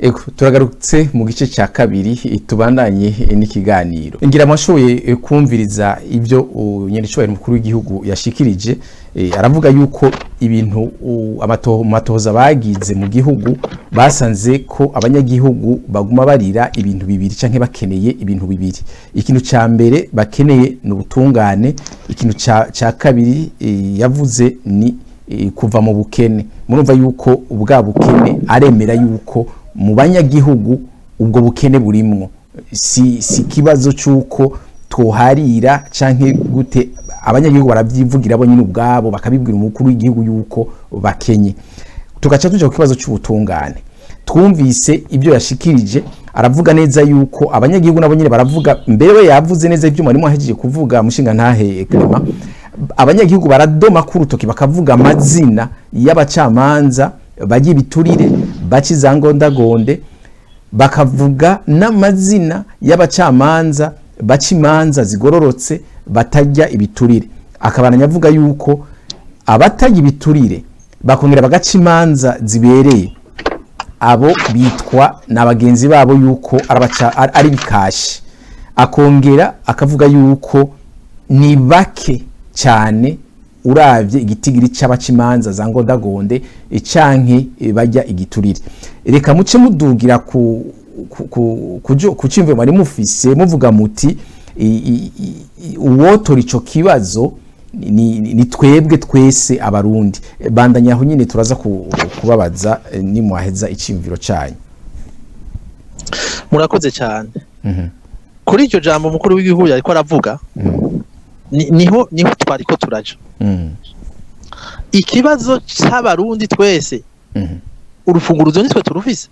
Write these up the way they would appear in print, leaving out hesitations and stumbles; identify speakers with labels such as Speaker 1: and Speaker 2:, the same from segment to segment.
Speaker 1: Ego, turagarutse mu gice cya kabiri, tubandanye n'ikiganiro. Ngira amashoboye kumviriza ibyo nyenicubahiro mukuru w'igihugu yashikirije. Aravuga yuko ibintu amatohoza bagize mu gihugu basanze ko abanyagihugu baguma barira ibintu bibiri canke bakeneye ibintu bibiri. Ikintu ca mbere bakeneye ni ubutungane. Ikintu ca kabiri yavuze ni kuva mu bukene. Murumva yuko ubwa bukene aremera yuko mu banyagihugu ubwo bukene burimwo, si kibazo cy'uko toharira canke gute. Abanyagihugu baravyivugira bo nyine ubwabo, bakabibwira umukuru w'igihugu yuko bakenye. Tugaca tuja ku kibazo cy'ubutungane. Twumvise ibyo yashikirije, aravuga neza yuko abanyagihugu nabo nyine baravuga. Mbere we yavuze neza ibyo mwarimu ahejeje kuvuga, mushinga ntahe Clement. Abanyagihugu baradoma ku rutoki, bakavuga amazina y'abacamanza bajya ibiturire, baca izangondagonde, bakavuga n'amazina y'abacamanza baca imanza zigororotse, batajya ibiturire. Akabananya avuga yuko abatajya ibiturire bakongera bagaca imanza zibereye, abo bitwa na bagenzi babo yuko ari bikashi. Akongera akavuga yuko ni bake cyane uravye igitigiri c'abaca imanza za ngondagonde canke bajya igiturire. Reka muce mudugira ku ciyumviro mwari mufise, muvuga muti uwotora ico kibazo ni twebwe twese Abarundi. Bandanya aho nyine, turaza kubabaza nimwaheza iciyumviro canyu.
Speaker 2: Murakoze cyane. Kuri iryo jambo umukuru w'igihugu yariko aravuga, niho twariko turaja. Ikibazo c'Abarundi twese, urufunguruzo nitwe turufise,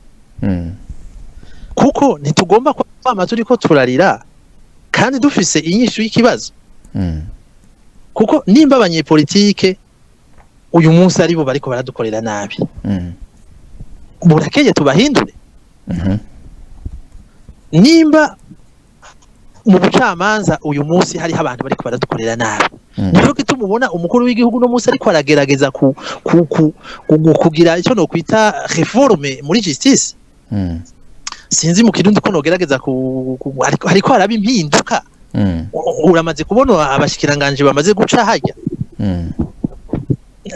Speaker 2: kuko ntitugomba kwama turiko turarira kandi dufise inyishu y'ikibazo. Kuko nimba abanyepolitike uyu munsi aribo bariko baradukorera nabi, burakeye tubahindure. Nimba mu bucamanza uyu munsi hariho abantu bariko baradukorera nabi, nico gituma ubona umukuru w'igihugu no munsi ariko aragerageza kugira icyo nokwita réforme muri justice. Sinzi mu Kirundi ko nogerageza ariko haraba impinduka. Uramaze kubona abashikiranganje bamaze guca hajya.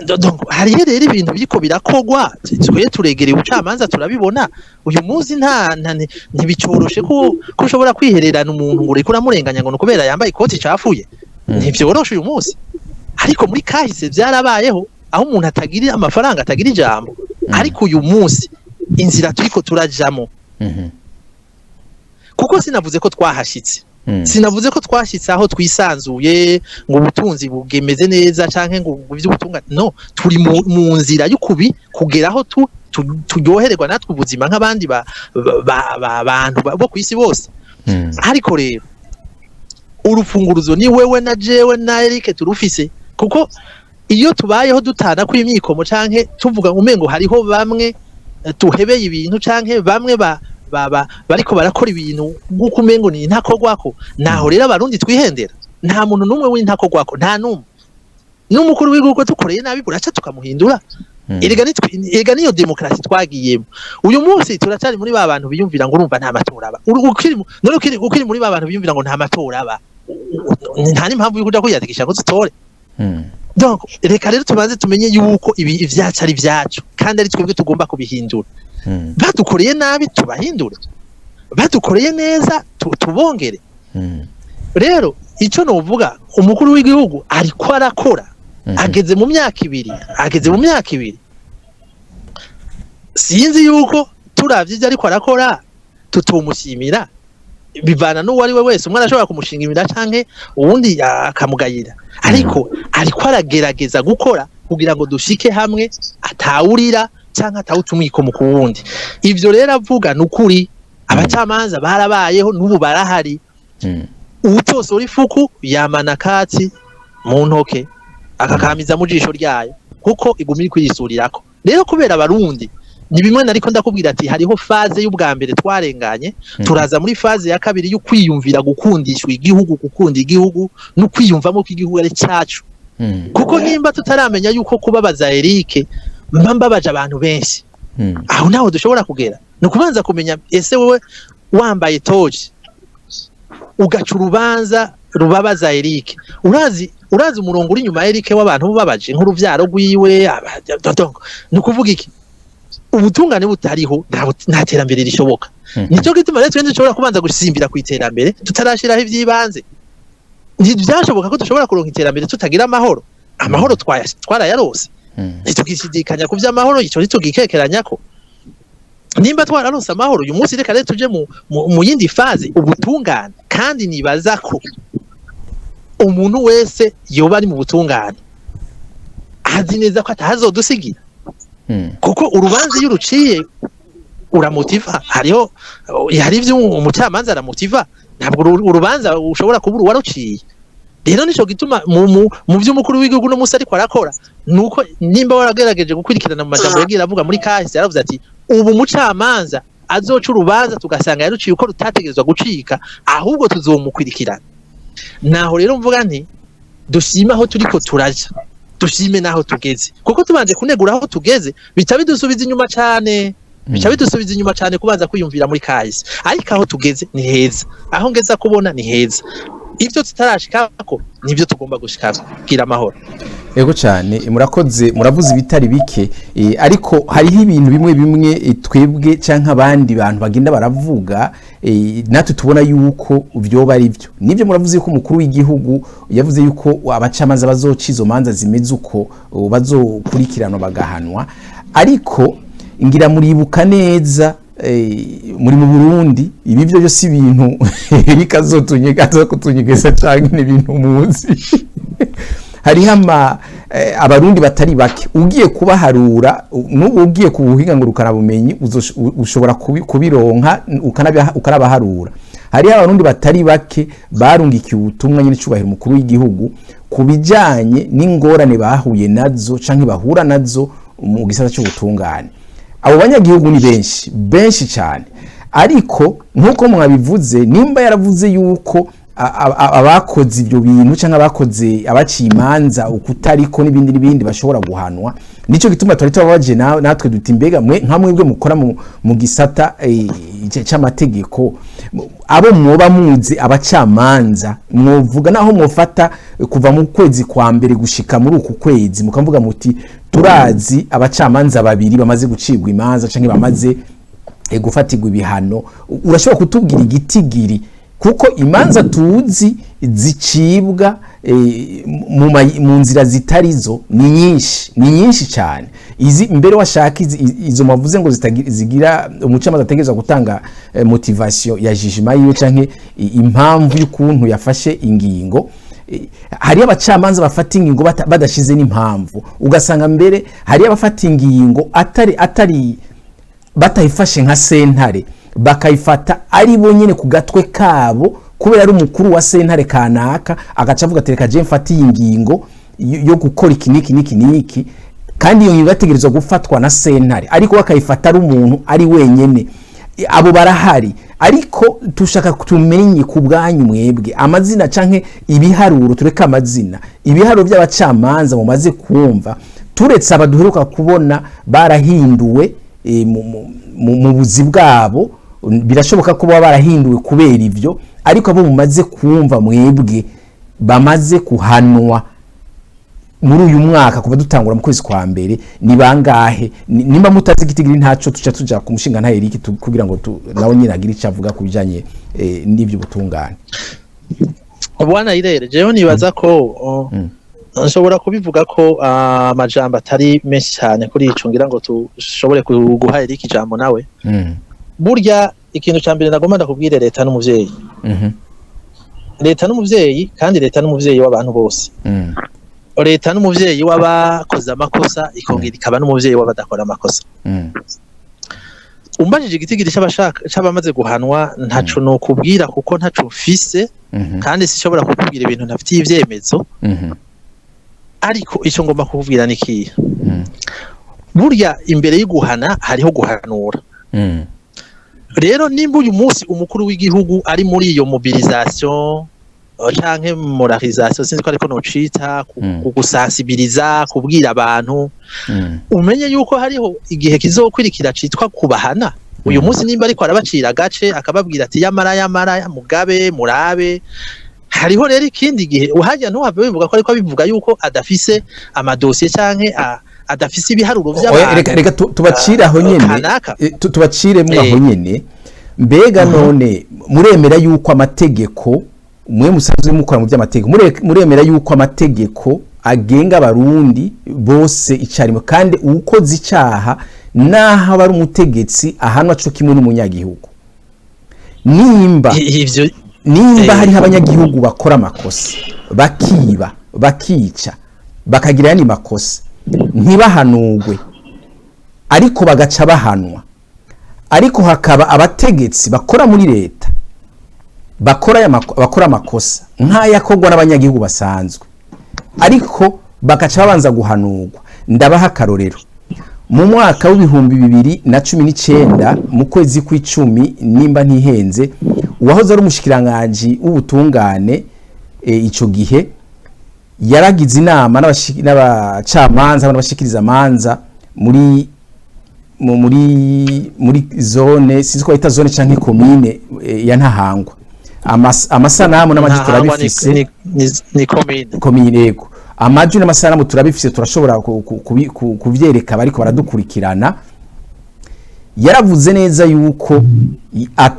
Speaker 2: Donc hariho rero ibintu biriko birakogwa. Twe turegereye ubucamanza, turabibona. Uyu munsi nta ntibicoroshe ko ushobora kwihererana umuntu ngo uriko uramurenganya ngo ni ukubera yambaye ikoti icafuye. Ntivyoroshe uyu munsi, ariko muri kahise vyarabayeho, aho umuntu atagira amafaranga atagira ijambo. Ariko uyu munsi inzira turiko turajamo, kuko sinavuze ko twahashitse, sinavuze ko twashitse aho twisanzuye ngo ubutunzi bugemeze neza canke ngo ivy'ubutungane. No turi mu nzira y'ukubi kugera aho turyohererwa natwe ubuzima nk'abandi bantu bo kw'isi bose. Ariko rero urufunguruzo ni wewe na jewe na Eric turufise, kuko iyo tubayeho dutana kw'imyikomo canke tuvuga umengo hariho bamwe tuhebeye ibintu canke bamwe ba bariko barakora ibintu nk'uko umengo ni intakogwako, naho rero Abarundi twihendera. Nta muntu n'umwe w'intakogwako, nta n'umwe. N'umukuru w'igihugu dukoreye nabi buraca tukamuhindura. Erega niyo demokarasi twagiyemo. Uyu munsi turacari muri ba bantu biyumvira ngo urumva nta matora aba. None ukiri muri ba bantu biyumvira ngo nta matora aba, nta n'impamvu yo kuja kwiyandikisha ngo dutore. Donc reka rero tubanze tumenye yuko ibi ivyacu ari ivyacu kandi ari twebwe tugomba kubihindura. Badukoreye nabi tubahindure, badukoreye neza tubongere. Rero ico novuga, umukuru w'igihugu ariko arakora. Ageze mu myaka 2, ageze mu myaka 2. Sinzi yuko turavye ivyo ariko arakora tutumushimira, bivana n'uwo ari we wese. Umwe arashobora kumushimira canke uwundi akamugayira, ariko ariko aragerageza gukora kugira ngo dushike hamwe atawurira canke atawuca umwikomo ku wundi. Ivyo rero avuga ni ukuri. Abacamanza barabayeho, n'ubu barahari. Uwutosora ifuku yamana akatsi mu ntoke, akakamiza mu jisho ryayo, kuko iguma iri kwiyisurirako. Rero kubera Abarundi ni bimwe nariko ndakubwira ati hariho phase y'ubwa mbere twarenganye, turaza muri phase ya kabiri yo kwiyumvira gukundishwa igihugu, gukunda igihugu no kwiyumvamo ko igihugu ari cacu. Kuko nimba tutaramenya yuko kubabaza Eric mba mbabaje abantu benshi, aho naho dushobora kugera. Ni ukubanza kumenya: ese wowe wambaye toge, ugaca urubanza rubabaza Eric, urazi umurongo uri inyuma ya Eric w'abantu bubabaje nk'uruvyaro rwiwe? Donc ni ukuvuga iki? Ubutungane butariho, nta terambere rishoboka. Nicyo gituma rero twende dushobora kubanza gusimbira ku iterambere tutarashiraho ivy'ibanze. Ntibyashoboka ko dushobora kuronka iterambere tutagira amahoro. Amahoro twarayarose, ntitugishidikanya ku vy'amahoro, ico ntitugikekeranya ko nimba twararonse amahoro uyu munsi. Reka rero tuje mu yindi phase, ubutungane. Kandi nibaza ko umuntu wese yoba ari mu butungane azi neza ko atahazodusigira, kuko urubanza iyo uruciye uramotiva. Hariho, hari ivyo umucamanza aramotiva, ntabwo urubanza ushobora kubura uwaruciye. Rero nico gituma mu vy'umukuru w'igihugu no musi ariko arakora, nuko nimba waragerageje gukurikirana mu majambo yagiye aravuga muri kahise, yaravuze ati: "Ubu umucamanza azoca urubanza tugasanga yaruciye uko rutategerezwa gucika, ahubwo tuzomukurikirana." Naho rero mvuga nti dushime aho turiko turaja, dushime naho tugeze, kuko tubanje kunegura aho tugeze bica bidusubiza inyuma cane, bica bidusubiza inyuma cane kubanza kwiyumvira muri kahise. Ariko aho tugeze ni heza, aho ngeza kubona ni heza. Ibyo tutarashikako nibyo tugomba gushikako. Gira amahoro.
Speaker 1: Yego cyane, murakoze. Muravuze ibitari bike, ariko hariho ibintu bimwe bimwe, twebwe canke abandi bantu bagenda baravuga, natwe tubona yuko vyoba ari byo. Nibyo, muravuze yuko umukuru w'igihugu yavuze yuko abacamanza bazoca izo manza zimeze uko bazokurikiranwa bagahanwa. Ariko ngira muribuka neza, muri mu Burundi ibi byo byose ibintu bikazotunyega kutunyegeza canke n'ibintu muzi. Hariho ama abarundi batari bake ugiye kubaharura n'ubu ugiye ku buhinga ngurukanabumenyi ushobora kubironka ukanabaharura. Hariho abarundi batari bake barungikiye ubutumwa nyine cubahiro umukuru w'igihugu ku bijanye n'ingorane bahuye nazo canke bahura nazo mu gisata cy'ubutungane. Abo banyagihugu ni benshi, benshi cyane. Ariko nk'uko mwabivuze, nimba yaravuze yuko abakoze ibyo bintu cyangwa abakoze, abaciye imanza ukutariko n'ibindi n'ibindi bashobora guhanwa, nicyo gituma twari tubabaje natwe duti: mbega mwe nka mwebwe mukora mu gisata c'amategeko, abo mwoba muzi abacamanza mwovuga, naho mwofata kuva mu kwezi kwa mbere gushika muri uku kwezi, mukavuga muti: turazi abacamanza babiri bamaze gucibwa imanza canke bamaze gufatirwa ibihano. Urashobora kutubwira igitigiri? Kuko imanza tuzi zicibwa mu nzira zitarizo ni nyinshi, ni nyinshi cyane. Izi mbere washaka izo mavuze ngo zigira umucamanza ategerezwa gutanga motivation ya jugement yiwe canke impamvu y'ukuntu yafashe ingingo. Hariyo abacamanza bafata ingingo badashize n'impamvu, ugasanga mbere hariyo abafata ingingo atari batayifashe nka sentare, bakayifata ari bo nyine ku gatwe kabo, kubera ari umukuru wa sentare kanaka, agaca avuga ati: "Reka je mfate iyi ngingo yo gukora iki n'iki n'iki n'iki." Kandi iyo ngingo yategerezwa gufatwa na sentare, ariko we akayifata ari umuntu ari wenyene. Abo barahari, ariko tushaka tumenye ku bwanyu mwebwe amazina canke ibiharuro, tureke amazina, ibiharuro by'abacamanza mumaze kumva, turetse abaduheruka kubona barahinduwe mu buzi bwabo. Birashoboka ko baba barahinduwe kubera ivyo, ariko abo mumaze kumva mwebwe bamaze kuhanwa muri uyu mwaka kuva dutangura mu kwezi kwa mbere ni bangahe? Nimba mutazi igitigiri ntaco, tuca tuja ku mushinga nta Eric kugira ngo nawe nyine agire ico avuga ku bijanye n'ivyo butungane.
Speaker 2: Bwana Irere, jewe nibaza ko nshobora kubivuga ko amajambo atari menshi cyane kuri ico, ngira ngo tushobore guha Eric ijambo nawe. Burya ikintu ca mbere nagomba ndakubwire, leta n'umuvyeyi. Leta n'umuvyeyi, kandi leta n'umuvyeyi w'abantu bose. Leta n'umuvyeyi w'abakoze amakosa, ikongera ikaba n'umuvyeyi w'abadakora amakosa. Umbajije igitigiri c'abashaka c'abamaze guhanwa, ntaco nokubwira kuko ntaco mfise, kandi sinshobora kukubwira ibintu ntafitiye ivyemezo. Ariko ico ngomba kukubwira ni kihe? Burya imbere y'uguhana hariho guhanura. Rero nimba uyu munsi umukuru w'igihugu ari muri iyo mobilisation canke moralisation, sinzi ko ariko nocita, kugusensibiliza, kubwira abantu, umenye yuko hariho igihe kizokwirikira citwa kubahana. Uyu munsi nimba ariko arabacira agace, akababwira ati yamara yamara mugabe murabe. Hariho rero ikindi gihe uhajya ntuhave wivuga ko ariko abivuga yuko adafise amadosiye canke adafise ibiharuro
Speaker 1: Oya,
Speaker 2: vy'abantu.
Speaker 1: reka tubacire aho nyene.
Speaker 2: Kanaka.
Speaker 1: Tubaciremwo aho nyene. Mbega none muremera yuko amategeko, mwe musanzwe mukora mu by'amategeko, muremera yuko amategeko agenga abarundi bose icarimwe, kandi uwukoze icaha naho aba ari umutegetsi ahanwa co kimwe n'umunyagihugu? Nimba
Speaker 2: Ivyo
Speaker 1: nimba hariho abanyagihugu bakora amakosa, bakiba, bakica, bakagira ayandi makosa, ntibahanurwe, ariko bagaca bahanwa, ariko hakaba abategetsi bakora muri leta bakora bakora amakosa nk'ayakorwa n'abanyagihugu basanzwe, ariko bagaca babanza guhanurwa. Ndabaha akarorero: mu mwaka w'2019, mu kwezi kw'icumi nimba ntihenze, uwahoze ari umushikiranganji w'ubutungane, ico gihe yaragize inama n'abacamanza n'abashikiriza amanza muri muri zone, sinzi ko bayita zone canke komine, ya Ntahangwa. Amasanamu n'amajwi
Speaker 2: Ntahangwa
Speaker 1: turabifise.
Speaker 2: Ni komine.
Speaker 1: Komine, yego. Amajwi n'amasanamu turabifise, turashobora kuvyereka bariko baradukurikirana. Yaravuze neza yuko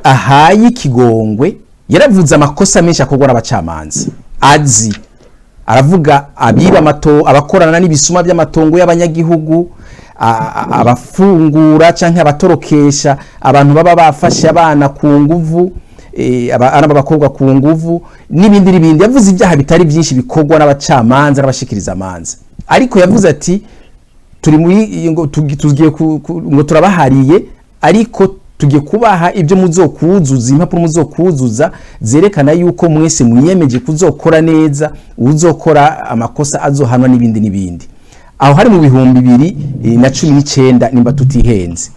Speaker 1: ahaye ikigongwe. Yaravuze amakosa menshi akorwa n'abacamanza azi, aravuga abiba amato, abakorana n'ibisuma by'amatongo y'abanyagihugu, abafungura canke abatorokesha abantu baba bafashe abana ku nguvu, abana b'abakobwa ku nguvu, n'ibindi n'ibindi. Yavuze ibyaha bitari byinshi bikorwa n'abacamanza n'abashikiriza amanza, ariko yavuze ati turi muri ngo tugiye ngo turabahariye, ariko tugiye kubaha ibyo muzokuzuza, impapuro muzokuzuza zerekana yuko mwese mwiyemeje kuzokora neza, uzokora amakosa azohanwa, n'ibindi n'ibindi. Aho hari mu 2019 nimba tutihenze.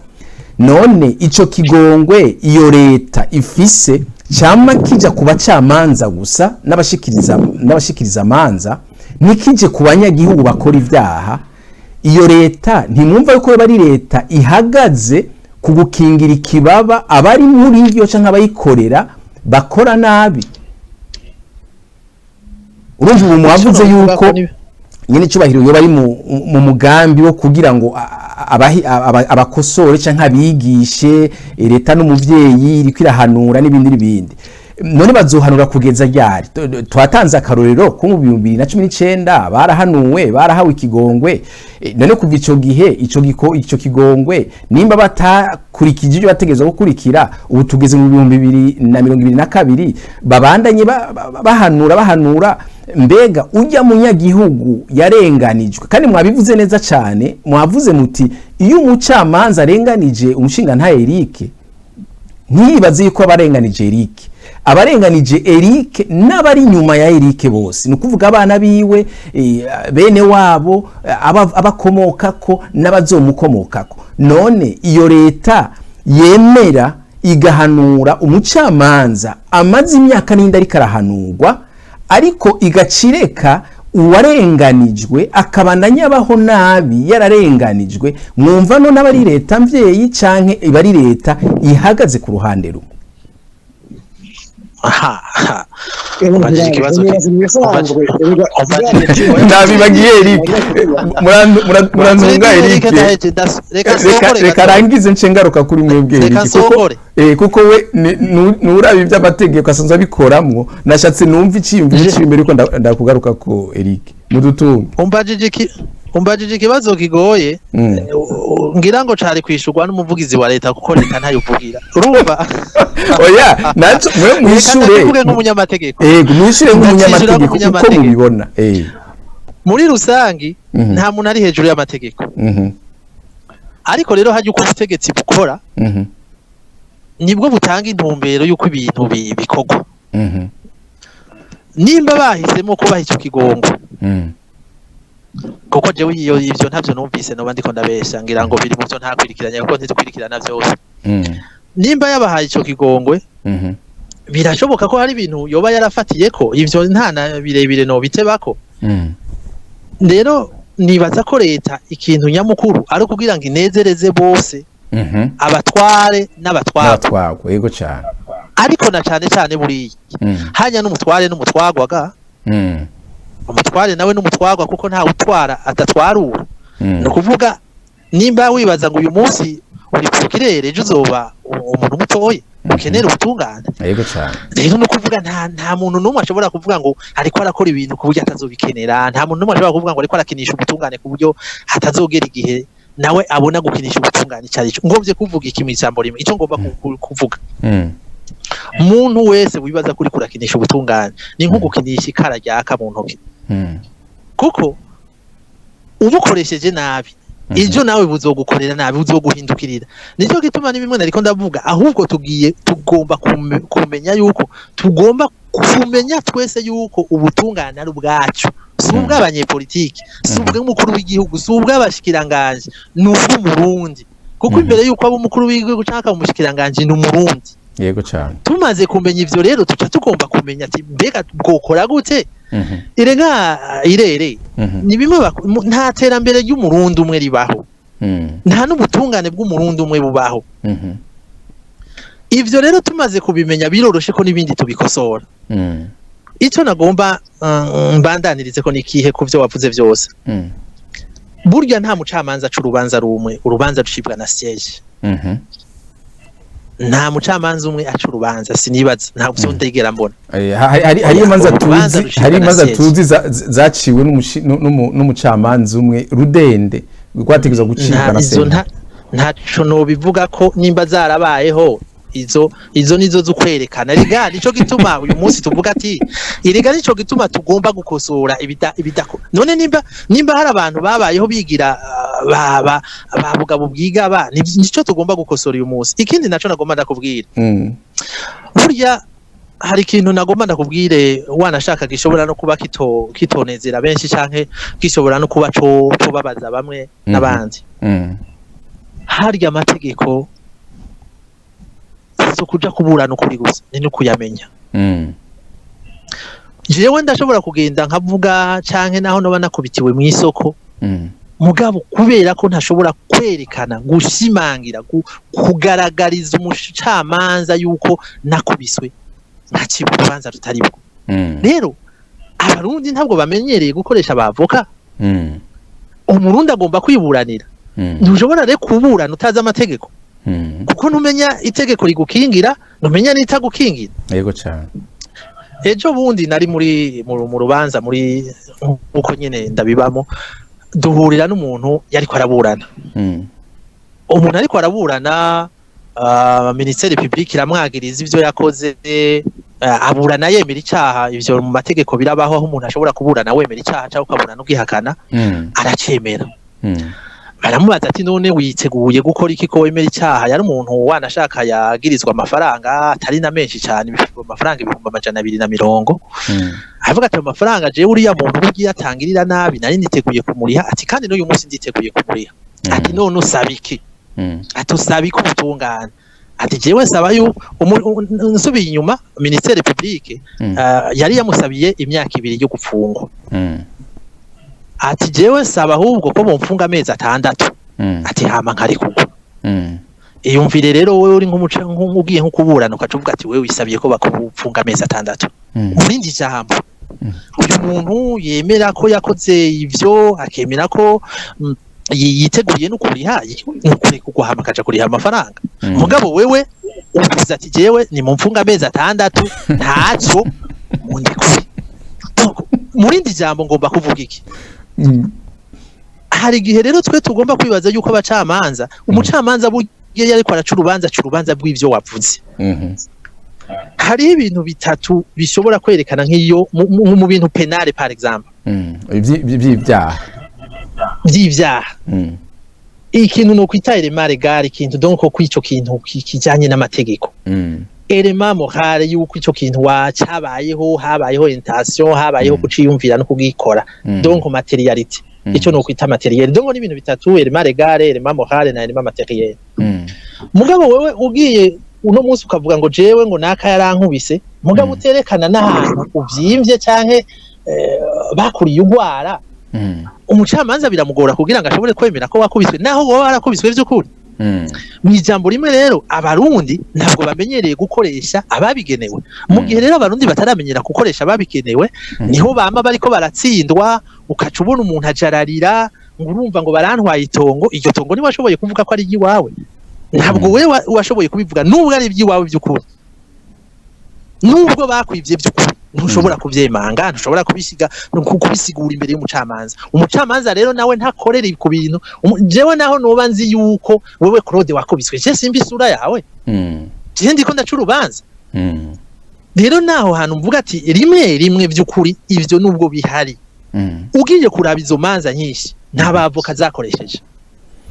Speaker 1: None ico kigongwe iyo leta ifise cyama kija ku bacamanza gusa n'abashikiriza amanza, ntikije ku banyagihugu bakora ibyaha? Iyo leta ntimwumva yuko yoba ari leta ihagaze ku gukingira ikibaba abari muri yo canke abayikorera bakora nabi? Urumva ubu mwavuze yuko nyine icubahiro yoba ari mu mugambi wo kugira ngo abakosore canke abigishe. Leta n'umuvyeyi, iriko irahanura n'ibindi n'ibindi. None bazohanura kugeza ryari? Twatanze akarorero ko mu 2019 barahanuwe, barahawe ikigongwe. None kuva ico gihe, ico kigongwe nimba batakurikije ibyo bategerezwa gukurikira, ubu tugeze mu 2022, babandanye bahanura bahanura. Mbega ujya munyagihugu yarenganijwe? Kandi mwabivuze neza cyane, mwavuze muti iyo umucamanza arenganije umushingantahe Eric, ntiyibaze yuko abarenganije Eric, abarenganije Eric n'abari inyuma ya Eric bose, ni ukuvuga abana biwe, bene wabo, abakomokako n'abazomukomokako. None iyo leta yemera igahanura umucamanza amaze imyaka n'indi ariko arahanurwa, ariko igacireka uwarenganijwe akabandanya abaho nabi yararenganijwe, mwumva none aba ari leta mvyeyi canke iba ari leta ihagaze ku ruhande rumwe?
Speaker 2: Aha, umbajije ikibazo
Speaker 1: Ndabibagiye, Eric, murantunga Eric.
Speaker 2: Reka
Speaker 1: Reka arangize, nce ngaruka kuri mwebwe.
Speaker 2: Reka
Speaker 1: Eric, kuko
Speaker 2: nsohore.
Speaker 1: Kuko we nuraba iby'amategeko asanzwe abikoramwo. Nashatse numva iciyumviro ciwe imbere yuko ndakugaruka ko Eric mudutunge.
Speaker 2: Umbajije ikibazo kigoye. Ngira ngo cari kwishurwa n'umuvugizi wa leta, kuko leta ntayuvugira, urumva?
Speaker 1: Oya, naco mwe
Speaker 2: Reka
Speaker 1: mwishure.
Speaker 2: ndakivuge nk'umunyamategeko.
Speaker 1: Ego, mwishure
Speaker 2: Ndacishura
Speaker 1: nk'umunyamategeko uko
Speaker 2: nk'umunyamategeko.
Speaker 1: mubibona.
Speaker 2: Muri rusangi, nta muntu ari hejuru y'amategeko. Ariko rero hajya uko ubutegetsi bukora, nibwo butanga intumbero y'uko ibintu bikorwa. Nimba bahisemo kubaha ico kigongo, kuko jewe iyo ivyo ntavyo numvise, noba ndiko ndabesha, ngira ngo biri mu vyo ntakwirikiranya, kuko ntitukwirikirana vyose. Nimba yabahaye ico kigongwe, birashoboka ko hari ibintu yoba yarafatiyeko. Ivyo nta na birebire no bitebako. Rero nibaza ko leta ikintu nyamukuru ari ukugira ngo inezereze bose. Abatware n'abatwagwa.
Speaker 1: N'abatwagwa, yego cyane.
Speaker 2: Ariko na cane cane buriya hanya n'umutware n'umutwagwaga. Umutware nawe n'umutwagwa, kuko nta utwara atatwarura. Ni ukuvuga, nimba wibaza ngo uyu munsi uri ku kirere, ejo uzoba umuntu mutoya ukenera ubutungane.
Speaker 1: Yego cyane.
Speaker 2: Rero ni ukuvuga nta muntu n'umwe ashobora kuvuga ngo ariko arakora ibintu ku buryo atazobikenera. Nta muntu n'umwe ashobora kuvuga ngo ariko arakinisha ubutungane ku buryo hatazogera igihe nawe abona gukinisha ubutungane icyo ari cyo. Ngombye kuvuga iki mu ijambo rimwe? Icyo ngomba kuvuga, muntu wese wibaza kuri kurakinisha ubutungane, ni nko gukinisha ikara ryaka mu ntoki, kuko ubukoresheje nabi, ejo nawe buzogukorera nabi, buzoguhindukirira. Nicyo gituma ni bimwe nariko ndavuga. Ahubwo tugiye tugomba kumenya yuko tugomba kumenya twese yuko ubutungane ari ubwacu, si ubw'abanyepolitiki, si ubw'umukuru w'igihugu, si ubw'abashikiranganji, ni ubw'Umurundi, kuko imbere yuko aba umukuru w'igihugu canke akaba umushikiranganji, ni Umurundi.
Speaker 1: Yego cyane.
Speaker 2: Tumaze kumenya ivyo rero, tuca tugomba kumenya ati: mbega bwokora gute? Erega irere ni bimwe nta terambere ry'Umurundi umwe ribaho, nta n'ubutungane bw'Umurundi umwe bubaho. Ivyo rero tumaze kubimenya, biroroshe ko n'ibindi tubikosora. Icyo nagomba mbandanirize ko ni ikihe ku vyo wavuze vyose? Burya nta mucamanza aca urubanza rumwe, urubanza rucibwa na siège. Nta mucamanza umwe aca urubanza, sinibaza, ntabwo ndegera mbona.
Speaker 1: Hari imanza
Speaker 2: Urubanza
Speaker 1: tuzi
Speaker 2: rucibwa
Speaker 1: hari
Speaker 2: na
Speaker 1: imanza
Speaker 2: siège.
Speaker 1: tuzi zaciwe n'umucamanza umwe rudende, rwategerezwa gucibwa
Speaker 2: Nta
Speaker 1: na
Speaker 2: izo
Speaker 1: sena.
Speaker 2: Ntaco nobivuga ko nimba zarabayeho, izo nizo zukwerekana. Erega nico gituma uyu munsi tuvuga ati, erega nico gituma tugomba gukosora ibidako. None nimba hari abantu babayeho bigira ba bugabo bwigaba, nico tugomba gukosora uyu munsi. Ikindi naco nagomba ndakubwira, burya hari ikintu nagomba ndakubwire wanashaka gishobora no kuba kitonezera benshi, canke gishobora no kuba co cobabaza bamwe n'abandi. Harya amategeko si ukuja kuburana ukuri gusa, ni no kuyamenya. Jewe ndashobora kugenda nkavuga, canke naho noba nakubitiwe mw'isoko, mugabo kubera ko ntashobora kwerekana, gushimangira, kugaragariza umucamanza yuko nakubiswe, nkacibwa urubanza rutari bwo. Rero Abarundi ntabwo bamenyereye gukoresha abavoka. Umurundi agomba kwiburanira. Ntushobora rero kuburana utazi amategeko, kuko ntumenya itegeko rigukingira, ntumenya n'itagukingira.
Speaker 1: Yego cyane.
Speaker 2: Ejo bundi nari muri mu rubanza, muri nkuko nyene ndabibamo, duhurira n'umuntu yariko araburana. Umuntu ariko araburana, ministère public iramwagiriza ivyo yakoze, aburana yemera icaha. Ivyo mu mategeko birabaho, aho umuntu ashobora kuburana wemera icaha canke ukaburana ugihakana. Aracemera. Baramubaza ati: "None witeguye gukora iki ko wemera icaha?" Yari umuntu wanashaka yagirizwa amafaranga atari na menshi cyane, amafaranga 220,000. Avuga ati: "Ayo mafaranga jewe uriya muntu burya atangirira nabi, nari niteguye kumuriha." Ati: "Kandi n'uyu munsi nditeguye kumuriha." Ati: "None usaba iki?" Ati: "Usaba iki ubutungane?" Ati: "Jewe nsaba yuko nsubiye inyuma." Ministère public yari yamusabiye imyaka 2 yo gupfungwa. Ati: "Jewe nsaba ahubwo ko bomfunga amezi 6." Ati: "Hama nkarekurwa." Iyumvire rero wowe uri nk'umuca nk'ugiye nko kuburana, ukaca uvuga ati wewe wisabiye ko bakufunga amezi 6. Mu rindi jambo, uyu muntu yemera ko yakoze ivyo, akemera ko yiteguye no kuriha, no kurekurwa, hama akaja kuriha amafaranga. Mugabo wewe uvuze ati: "Jewe ni mumfunga amezi 6, ntaco mundekure." Donc, mu rindi jambo ngomba kuvuga iki? Hari igihe rero twe tugomba kwibaza yuko abacamanza, umucamanza burya iyo ariko araca urubanza, aca urubanza rw'ivyo wavuze. Hariho ibintu bitatu bishobora kwerekana nk'iyo mu bintu pénal, par exemple.
Speaker 1: Ivy'ibyaha.
Speaker 2: Vy'ivyaha. Ikintu no kwita élément légal, ikintu donc ko ico kintu kijanye n'amategeko, élément moral, yuko ico kintu wacabayeho, habayeho intention, habayeho kuciyumvira no kugikora, donc matérialité. Ico no kwita matériel. Donc ni ibintu bitatu: élément légal, élément moral na élément matériel. Mugabo wewe ugiye uno munsi ukavuga ngo jewe ngo naka yarankubise, mugabo uterekana n'ahantu uvyimvye canke bakuriye ugwara, umucamanza biramugora kugira ngo ashobore kwemera ko wakubiswe, naho wowe warakubiswe vy'ukuri. Mu ijambo rimwe rero, Abarundi ntabwo bamenyereye gukoresha ababigenewe. Mu gihe rero Abarundi bataramenyera gukoresha ababigenewe, niho bama bariko baratsindwa. Ukaca ubona umuntu ajararira ngo urumva ngo barantwaye itongo. Iryo tongo ntiwashoboye kuvuga ko ari iry'iwawe, ntabwo wewe washoboye kubivuga. Nubwo ari iby'iwawe by'ukuri, nubwo bakwivye by'ukuri, ntushobora kuvyemanga, ntushobora kubisiga, kubisigura imbere y'umucamanza. Umucamanza rero nawe ntakorera ku bintu. Jewe naho noba nzi yuko wewe Claude wakubiswe, je simba isura yawe, je ndiko ndaca urubanza. Rero naho hantu mvuga ati rimwe rimwe by'ukuri ivyo nubwo bihari, ugiye kuraba izo manza nyinshi nta bavoka zakoresheje.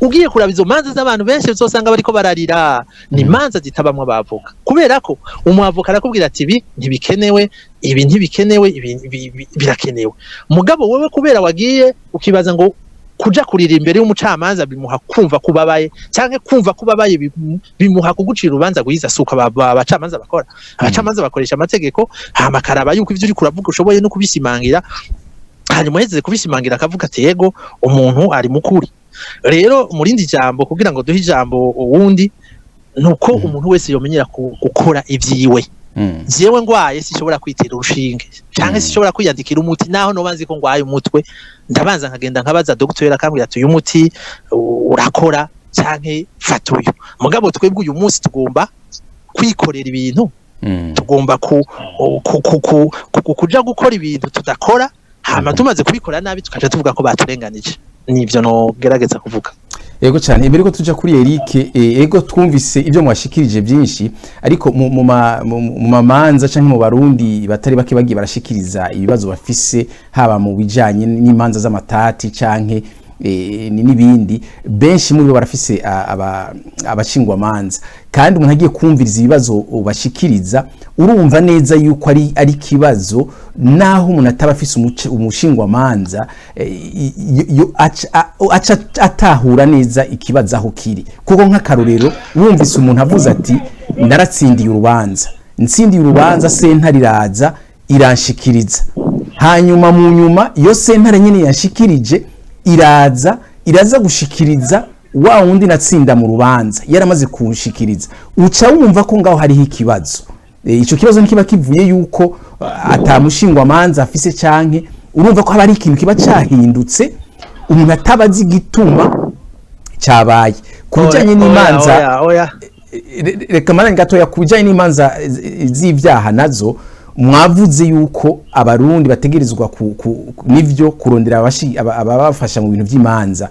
Speaker 2: Ugiye kuraba izo manza z'abantu benshi uzosanga bariko bararira, ni manza zitabamwo abavoka, kubera ko umwavoka arakubwira ati ibi ntibikenewe, ibi ntibikenewe, ibi birakenewe. Mugabo wewe kubera wagiye ukibaza ngo kuja kurira imbere y'umucamanza bimuha kumva kubabaye, canke kumva kubabaye bimuha kugucira urubanza rwiza, suko abacamanza bakora. Abacamanza bakoresha amategeko, hama akaraba yuko ivyo uriko uravuga ushoboye no kubishimangira, hanyuma uhejeje kubishimangira akavuga ati yego, umuntu ari mukuri. Rero mu rindi jambo, kugira ngo duhe ijambo uwundi, nuko umuntu wese yomenyera gukora ivyiwe. Jewe ngwaye sinshobora kwitera urushinge canke sinshobora kwiyandikira umuti. Naho noba nzi ko ngwaye umutwe, ndabanza nkagenda nkabaza dogiteri, akambwira ati uyu muti urakora canke fata uyu. Mugabo twebwe uyu munsi tugomba kwikorera ibintu, tugomba kuja gukora ibintu tudakora, hama tumaze kubikora nabi tukaja tuvuga ko baturenganije. Nivyo nogerageza kuvuga.
Speaker 1: Ego cyane. Imbere ko tuja kuri Eric, ego twumvise ibyo mwashikirije byinshi, ariko mu mamanza canke mu Barundi batari bake bagiye barashikiriza ibibazo bafise, haba mu bijanye n'imanza z'amatati canke n'ibindi, benshi muri bo barafise abashingwamanza. Kandi umuntu agiye kumviriza ibibazo bashikiriza, urumva neza yuko ari kibazo naho umuntu ataba afise umushingwamanza, aca atahura neza ikibazo aho kiri. Kuko nk'akarorero, wumvise umuntu avuze ati naratsindiye urubanza, ntsindiye urubanza, sentare iraza iranshikiriza, hanyuma mu nyuma iyo sentare nyine yanshikirije iraza gushikiriza wa wundi natsinda mu rubanza yaramaze kunshikiriza, uca wumva ko ngaho hariho ikibazo. Ico kibazo ntikiba kivuye yuko atamushingwamanza afise, canke urumva ko haba hari ikintu kiba cahindutse umuntu atabazi igituma cyabaye. Ku bijanye n'imanza,
Speaker 2: Oya, oya.
Speaker 1: Reka maranye gatoya. Ku bijanye n'imanza z'ivyaha nazo, mwavuze yuko Abarundi bategerezwa nivyo kurondera ababafasha mu bintu by'imanza.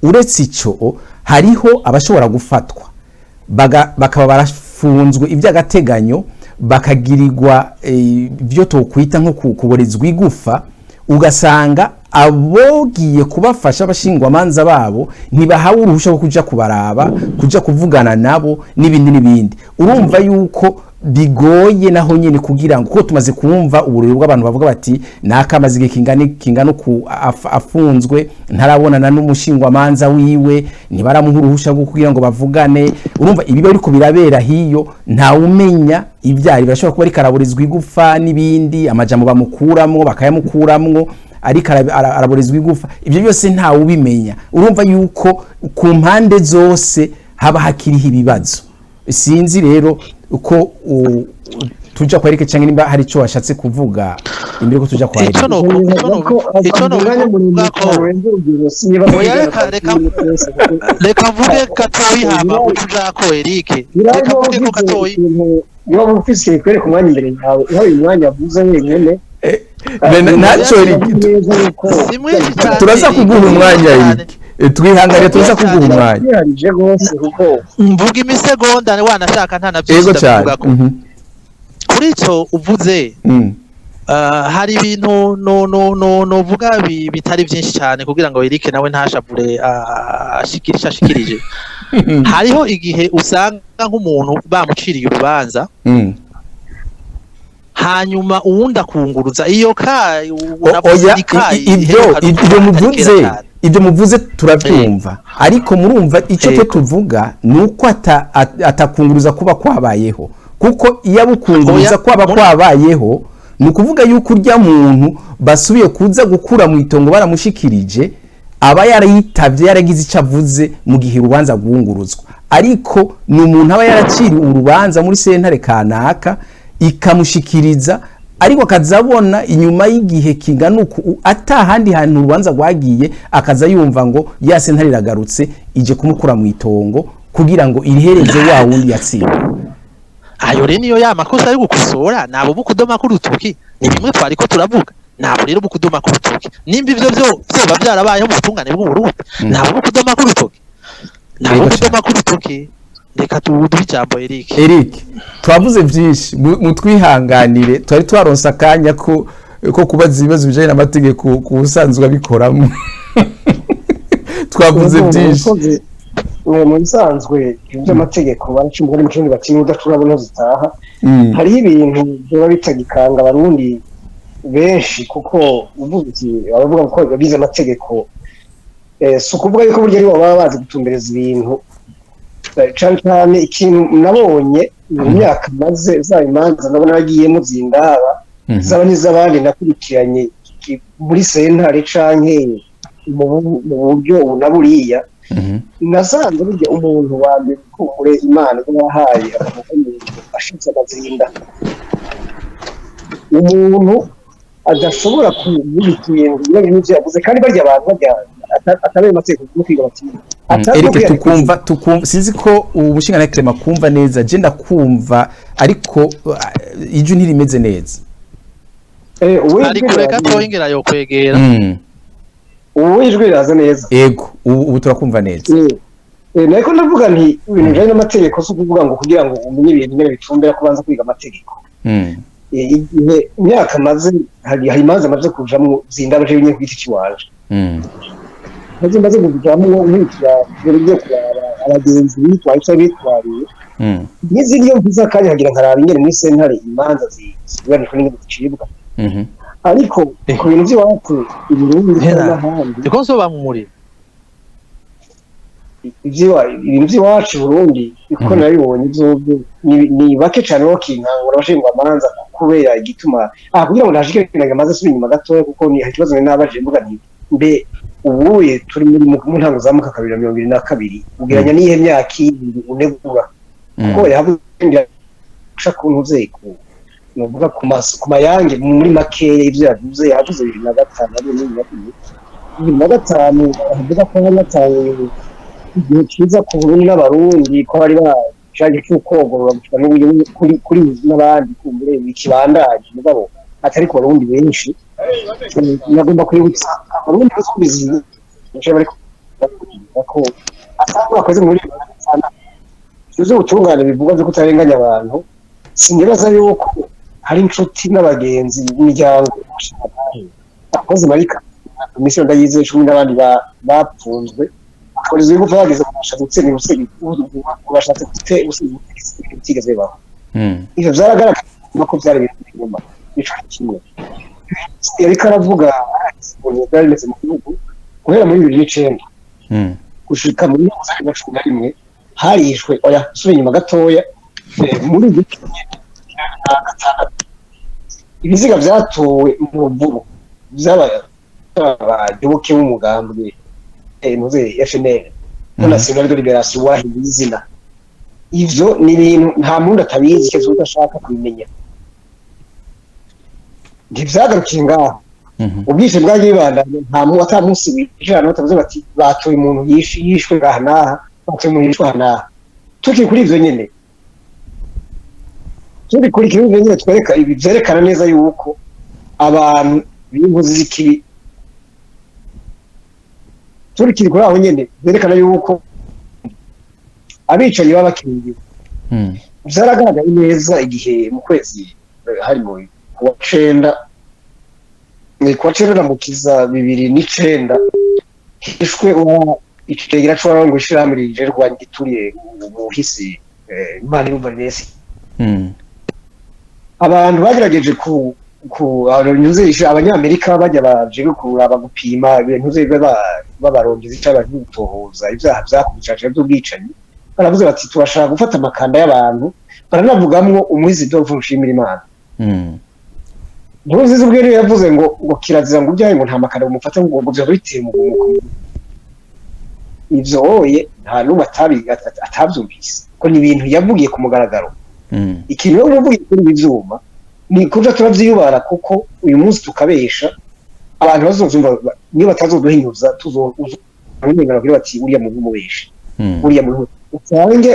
Speaker 1: Uretse ico, hariho abashobora gufatwa bakaba barafunzwe iby'agateganyo, bakagirirwa ibyo tokwita nko kuborezwa igufa, ugasanga abogiye kubafasha, abashingwamanza babo, ntibahawe uruhusha rwo kuja kubaraba, kuja kuvugana nabo n'ibindi n'ibindi. Urumva yuko bigoye naho nyene, kugira ngo, kuko tumaze kumva uburiro bw'abantu bavuga bati nakamaze igihe kingana ku afunzwe, ntarabonana n'umushingwamanza wiwe, ntibaramuha uruhusha rwo kugira ngo bavugane. Urumva ibiba ariko birabera hiyo, ntawumenya ivyari birashobora kuba ariko araburizwa igufa n'ibindi, amajambo bamukuramwo bakayamukuramwo, ariko araburizwa igufa, ibyo byose ntawe ubimenya. Urumva yuko ku mpande zose haba hakiriho ibibazo. Sinzi rero uko tuja kwa Eric, cyangwa nimba hari ico washatse kuvuga imbere ko tuja kwa Eric.
Speaker 2: Ico no
Speaker 3: Umwanya muremure
Speaker 2: kuvuga ko
Speaker 3: cyane urenze urugero, siniba
Speaker 2: Oya, reka mvuge gatoyi hama uca ko Eric. Reka mvuge ko gatoyi.
Speaker 3: Niba ufise kwereka umwanya imbere yawe, uhaye umwanya avuze wenyine.
Speaker 1: Naco Eric,
Speaker 3: neza yuko
Speaker 2: Si mwinshi cyane,
Speaker 1: turaza
Speaker 2: Eric,
Speaker 1: kuguha
Speaker 2: si
Speaker 1: umwanya.
Speaker 2: mwinshi cyane.
Speaker 1: Eric, twihangane, turaza kuguha umwanya.
Speaker 3: Yiharije rwose kuko
Speaker 2: Mvuga imisegonda, wanashaka nta na byinshi
Speaker 1: Ego cyane.
Speaker 2: ndabivugako. Kuri ico uvuze, hari ibintu no novuga bitari byinshi cyane kugira ngo Eric nawe ntashavure, ashikirisha ashikirije. Hariho igihe usanga nk'umuntu bamuciriye urubanza, hanyuma uwundi akunguruza iyo ka
Speaker 1: Oya,
Speaker 2: ni ka
Speaker 1: ibyo
Speaker 2: iheruka
Speaker 1: ibyo
Speaker 2: no
Speaker 1: muvuze
Speaker 2: kera cyane.
Speaker 1: Ibyo muvuze turabyumva, ariko murumva icyo twe tuvuga ni uko atakunguruza kuba kwabayeho, kuko iyo abukunguruza
Speaker 2: Oya,
Speaker 1: kwaba kwabayeho, ni ukuvuga yuko urya muntu basubiye kuza gukura mu itongo baramushikirije. Aba yarayitavye, yaragize ico avuze mu gihe urubanza rwunguruzwa, ariko ni umuntu aba yaraciriwe urubanza muri sentare kanaka ikamushikiriza, ariko akazabona inyuma y'igihe kingana uku atahandi hantu urubanza rwagiye, akaza yumva ngo ya sentare iragarutse, ije kumukura mu itongo kugira ngo irihereze wa wundi yatsinda.
Speaker 2: Ayo rero niyo ya makosa yo gukosora, nabo bukudoma k'urutoki, ni bimwe twariko turavuga. Nabo rero bukudoma k'urutoki, nimba ivyo vyo vyoba vyarabayeho mu butungane bw'Uburundi, nabo bukudoma k'urutoki, nabo bukudoma k'urutoki. Reka tuduhe ijambo Eric.
Speaker 1: Eric, twavuze byinshi, mutwihanganire, twari twaronse akanya ko kubaza ibibazo bijanye n'amategeko ku busanzwe abikoramo. Twavuze byinshi.
Speaker 3: Mu bisanzwe by'amategeko baraca umugani mu Kirundi bati: "N'udacura ntuzitaha." Hariho ibintu biba bitagikanga Abarundi benshi, kuko uvuze uti abavuga ko bize amategeko, si ukuvuga yuko burya aribo baba bazi gutumbereza ibintu. Cane cane ikintu nabonye mu myaka maze, zaba imanza ndabona nagiyemo zindaba, zaba n'iz'abandi nakurikiranye muri sentare canke mu buryo ubu na buriya, nasanze burya umuntu wa mbere kumbure Imana yahaye akavuga umuntu ashitse amazinda, umuntu adashobora kuvuga ikintu biba n'ivyo yavuze, kandi barya abantu barya atari amategeko no kwiga bati
Speaker 1: Eric, tukumva, sinzi ko ubu mushinga Clement kumva neza, je ndakumva, ariko ijwi ntirimeze neza.
Speaker 2: Ari kure gatoya, ingera yo kwegera.
Speaker 3: Ubu ijwi riraza neza?
Speaker 1: Ego, ubu turakumva neza.
Speaker 3: Nariko ndavuga nti ibintu bijanye n'amategeko si ukuvuga ngo kugira ngo umenye ibintu nyene bitumbera kubanza kwiga amategeko. Igihe imyaka maze, hari imanza maze kujamwo zindaba jewe nyene ku giti ciwanje, maze kujamwo nkurikira ibintu byo kuraba abagenzi bitwaye canke bitwariye, n'izindi iyo mvuze akanya nkagira nkaraba ingene muri sentare imanza ziburanishwa n'ingene zicibwa. Ariko ku bintu vy'iwacu i Burundi n'ahandi,
Speaker 2: ndiko nsoba mu muriro.
Speaker 3: Ibintu vy'iwacu i Burundi uko nabibonye vyovyo ni bake cane bokinkangura abashingwamanza, kubera igituma aha kugira ngo ntashike amaze asubira inyuma gatoya, kuko ni hari ikibazo nari nabajije mvuga nti: mbe ubuye turi muri mu ntango za mwaka 2022, ugereranya n'iyihe myaka yindi unegura? Kuko yavuze ku ntuze ku novuga ku mayange muri makeya ivyo yavuze 2005, ari 2005 avuga ko hari hatanguye igihe ciza ku Burundi n'Abarundi, ko bari bacaje c'ukogorora gushika n'ubu kuri n'abandi kumbure bikibandanye, mugabo atari ku Barundi benshi. Nagomba kwibutsa Abarundi bose ko bariko ko atari bakoze muri ivyo ubutungane bivuga vyo kutarenganya abantu. Sinibaza yuko hari inshuti n'abagenzi, imiryango abakozi marika komisiyo Ndayizeye cumi n'abandi bapfunzwe abakozi b'ingufu bageze bashatse gutsinda bashatse gusiga bitigeze bibaho. Ivyo vyaragaragaye ko vyari ibintu by'inyuma. Ico kimwe yariko aravuga ukuntu byari bimeze mu gihugu guhera muri 2009 gushika muri 2011, harishwe, oya, subiye inyuma gatoya, muri 2006 ibiziga vyatowe mu Ruvubu vy'abayoboke b'umugambwe ntuze FNL, Front National de Libération wahinduye izina. Ivyo ni ibintu nta muntu atabizi keretse udashaka kubimenya. Ntivyagarukiye ngaho, ubwishe bwagiye bibandanya, nta mu ata munsi wijana batavuze bati batoye umuntu yishwe ngaha n'aha, batoye umuntu yishwe aha n'aha. Tukiri kuri ivyo nyene, turi kuri ivyo nyene, twereka ibi vyerekana neza yuko abantu b'inkozi z'ikibi, turikiri kuri aho nyene, vyerekana yuko abicanyi baba bakingiwe. Vyaragaragaye neza igihe mu kwezi hari mu kuwa cenda, ni kuwa cenda Ndamukiza 2009, hishwe uwo icegera c'uwarongoye ishirahamwe rijejwe igituriye umuhisi Manirumva Ernest. Abantu bagerageje ku nyuze abanyamerika bajya baje kuraba gupima ibintu babarongeza icyo baje gutohoza ibyaha vyakurikije by'ubwicanyi, baravuze bati: "Turashaka gufata amakanda y'abantu." Baranavugamwo umuhizi Adolphe Nshimirimana. Nkurunziza ubwe rero yavuze ngo kirazira, ngo ubyaye ngo nta makanda bumufata, ngo vyoba biteye umugomo. Ivyo oye nta n'umwe atavyumvise ko ni ibintu yavugiye ku mugaragaro. Ikintu rero uvugiye kuri ibi vyuma ni kuja turavyiyubara, kuko uyu munsi tukabesha abantu bazovyumva, niyo batazoduhinyuza tuzomenga bati uriya muntu umubesha, uriya muntu usange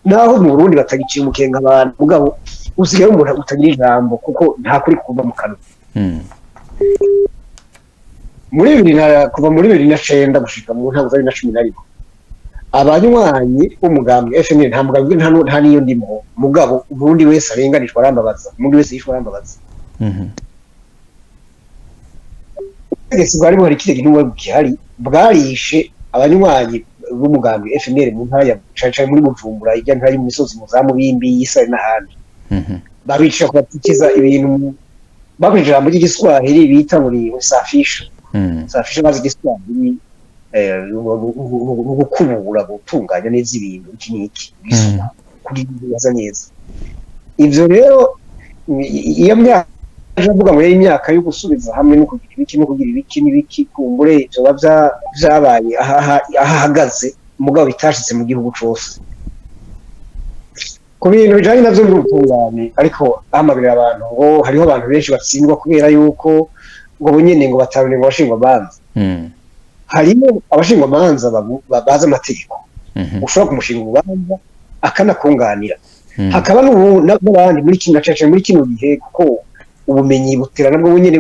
Speaker 3: naho mu Burundi batagiciye umukenga abantu, mugabo usigaye umuntu utagira ijambo kuko nta kuri kuva mu kanwa. Muri bibiri na kuva muri 2009 gushika mu ntango za 2011, abanywanyi b'umugambwe FNL, nta mugambwe, nta niyo ndimo, mugabo Umurundi wese arenganishwa arambabaza, Umurundi wese yishwe arambabaza. Ubutegetsi bwari buhari kirya gihe n'ubu bugihari bwarishe abanywanyi b'umugambwe FNL mu ntara ya cane cane muri Bujumbura, irya ntara y'imisozi mu za Mubimbi, y'Isare n'ahandi. Babicisha kubatikiza ibintu bakoresheje ijambo ry'igiswahili bita ngo ni safisha. Safisha bazi igiswahili, gukubura, gutunganya neza ibintu, iki n'iki, isuku kugira neza. Ivyo rero iyo myaka avuga ngo imyaka yo gusubiza hamwe no kugira ibiki no kugira ibiki n'ibiki, kumbure vyoba vyabaye ahahagaze, mugabo bitashitse mu gihugu cose ku bintu bijanye navyo n'ubutungane. Ariko ahamagarira abantu ngo hariho abantu benshi batsindwa kubera yuko ngo bunyene ngo batabone ngo abashingwamanza. Harimo abashingwamanza bazi amategeko, ushobora kumushinga urubanza akanakunganira. Hakaba n'abandi muri kino caca muri kino gihe, kuko ubumenyi butera nabwo bunyene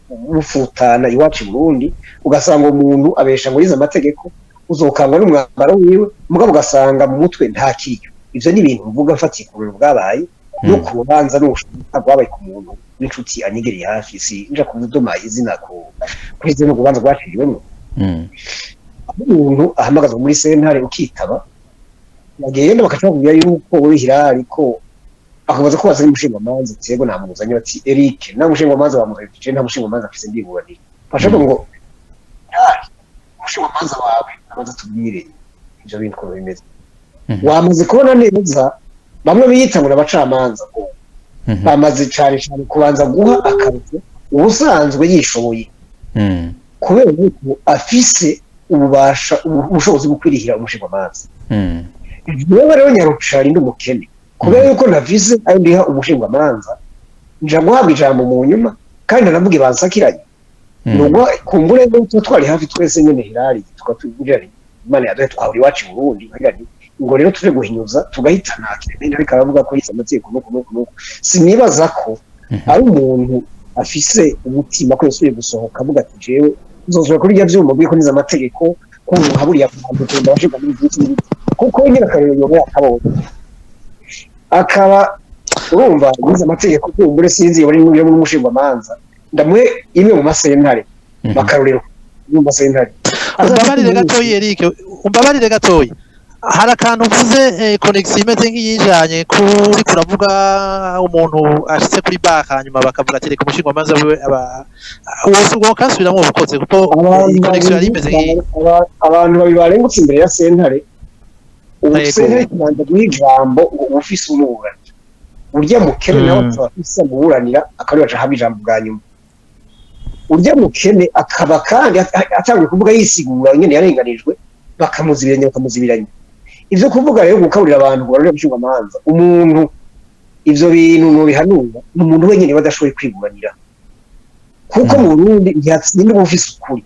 Speaker 3: bufutana iwacu i Burundi, ugasanga umuntu abesha ngo yize amategeko, uzokangwa n'umwambaro wiwe, mugabo ugasanga mu mutwe nta kiriyo. Ivyo ni ibintu mvuga mfatiye ku bintu bwabaye no ku rubanza n'ubushuka bwabaye ku muntu w'inshuti anyegereye hafi, si nja kudoma izina kuri izina urubanza rwaciriwemwo. Umuntu ahamagazwa muri sentare ukitaba, bagenda bakaca bakubwira yuko uri Hirari, ko akabaza ko wazanye umushingamanza, ati yego namuzanye, bati Eric nta mushingamanza bamuzanye, ati nta mushingamanza afise ndiburanira. Bashaka ngo Hirari umushingamanza wawe abanza tubwire ivyo bintu ukuntu bimeze. Wamaze kubona neza bamwe biyita ngo n'abacamanza ngo bamaze cane cane kubanza guha akarusho ubusanzwe yishoboye, kubera yuko afise ububasha, ubushobozi bwo kwirihira umushingamanza. Jewe rero Nyarucari ndi umukene, kubera yuko ntafise ayo ndiha umushingamanza, nja guhabwa ijambo mu nyuma kandi nanavuga bansakiranye. Nubwo kumbure tuba twari hafi twese nyene Hirari, tukatubwira Imana yaduhe twahura iwacu i Burundi, nkagira nti ngo rero tuje guhinyuza tugahitana. Ariko aravuga ko yize amategeko nuko nuko nuko, sinibaza ko ari umuntu afise umutima ko yasubiye gusohoka avuga ati jewe nzosubira kuri rya vyuma mbwiye ko nize amategeko, ko haburiya kugenda abashinga muri iki n'iki, kuko nyine akarero yoba yakabonye akaba urumva yize amategeko, kumbure sinzi yoba ari n'umushingamanza, ndamuhe imwe mu masentare bakarorero mu masentare.
Speaker 2: Umbabarire gatoyi Eric, umbabarire gatoyi, hari akantu uvuze connexion imeze nk'iyijanye kuri kuravuga umuntu ashitse kuri bar hanyuma bakavuga ati reka umushingamanza wiwe aba wose ubwo kasubiramo ubukoze kuko connexion yari imeze nk'iyi.
Speaker 3: Abantu babiri barengutse imbere ya sentare, ubu sentare kibanza guha ijambo ngo ufise umuburanira, urya mukene nawe akaba afise amuburanira, akaba ariwe aca ahabwa ijambo bwa nyuma. Urya mukene akaba kandi atanguye kuvuga yisigura nyene yarenganijwe, bakamuzibiranya bakamuzibiranya. Ivyo kuvuga rero gukaburira abantu ngo barore umushingamanza, umuntu ivyo bintu nobihanura ni umuntu wenyene badashoboye kwiburanira, kuko mu Burundi ntihatsindwa ufise ukuri,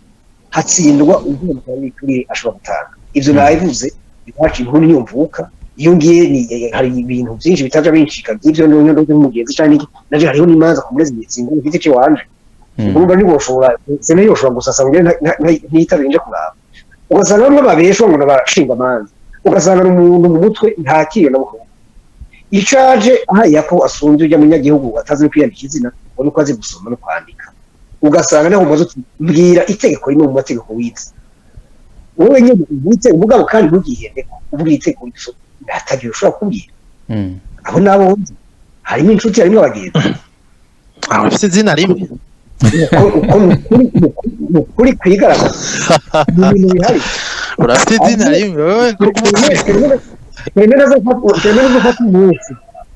Speaker 3: hatsindwa umuntu wikuriye ashobora gutanga. Ivyo nabivuze iwacu inkuru niyo mvuka, iyo ngiye hari ibintu byinshi bitaja bincika by'ivyo nyondo n'umugenzi canke iki, naje hariho n'imanza ku murezi zingana ku giti ciwanje. Urumva ntiwoshobora sene yoshobora gusasa ngo ntiyitabire nje kuraba, ugasanga bamwe babeshwa ngo n'abashingamanza, ugasanga umuntu mu mutwe nta kiyo na buhoro icaje haya ko asunze ujya munyagihugu atazi no kwiyandika izina ngo nuko azi gusoma no kwandika, ugasanga naho umaze uti mbwira itegeko rimwe mu mategeko wize wowe nyine ubwite, umugabo kandi ntugihende ko ubwira itegeko wize ntatagiye ushobora kubwira. Abo nabo nzi harimo inshuti, harimo abagenzi
Speaker 2: aho bafite izina rimwe.
Speaker 3: Uko ni ukuri kwigaragaza ni ibintu bihari.
Speaker 2: Urafite izina rimwe wewe.
Speaker 3: Twemere gufata umunsi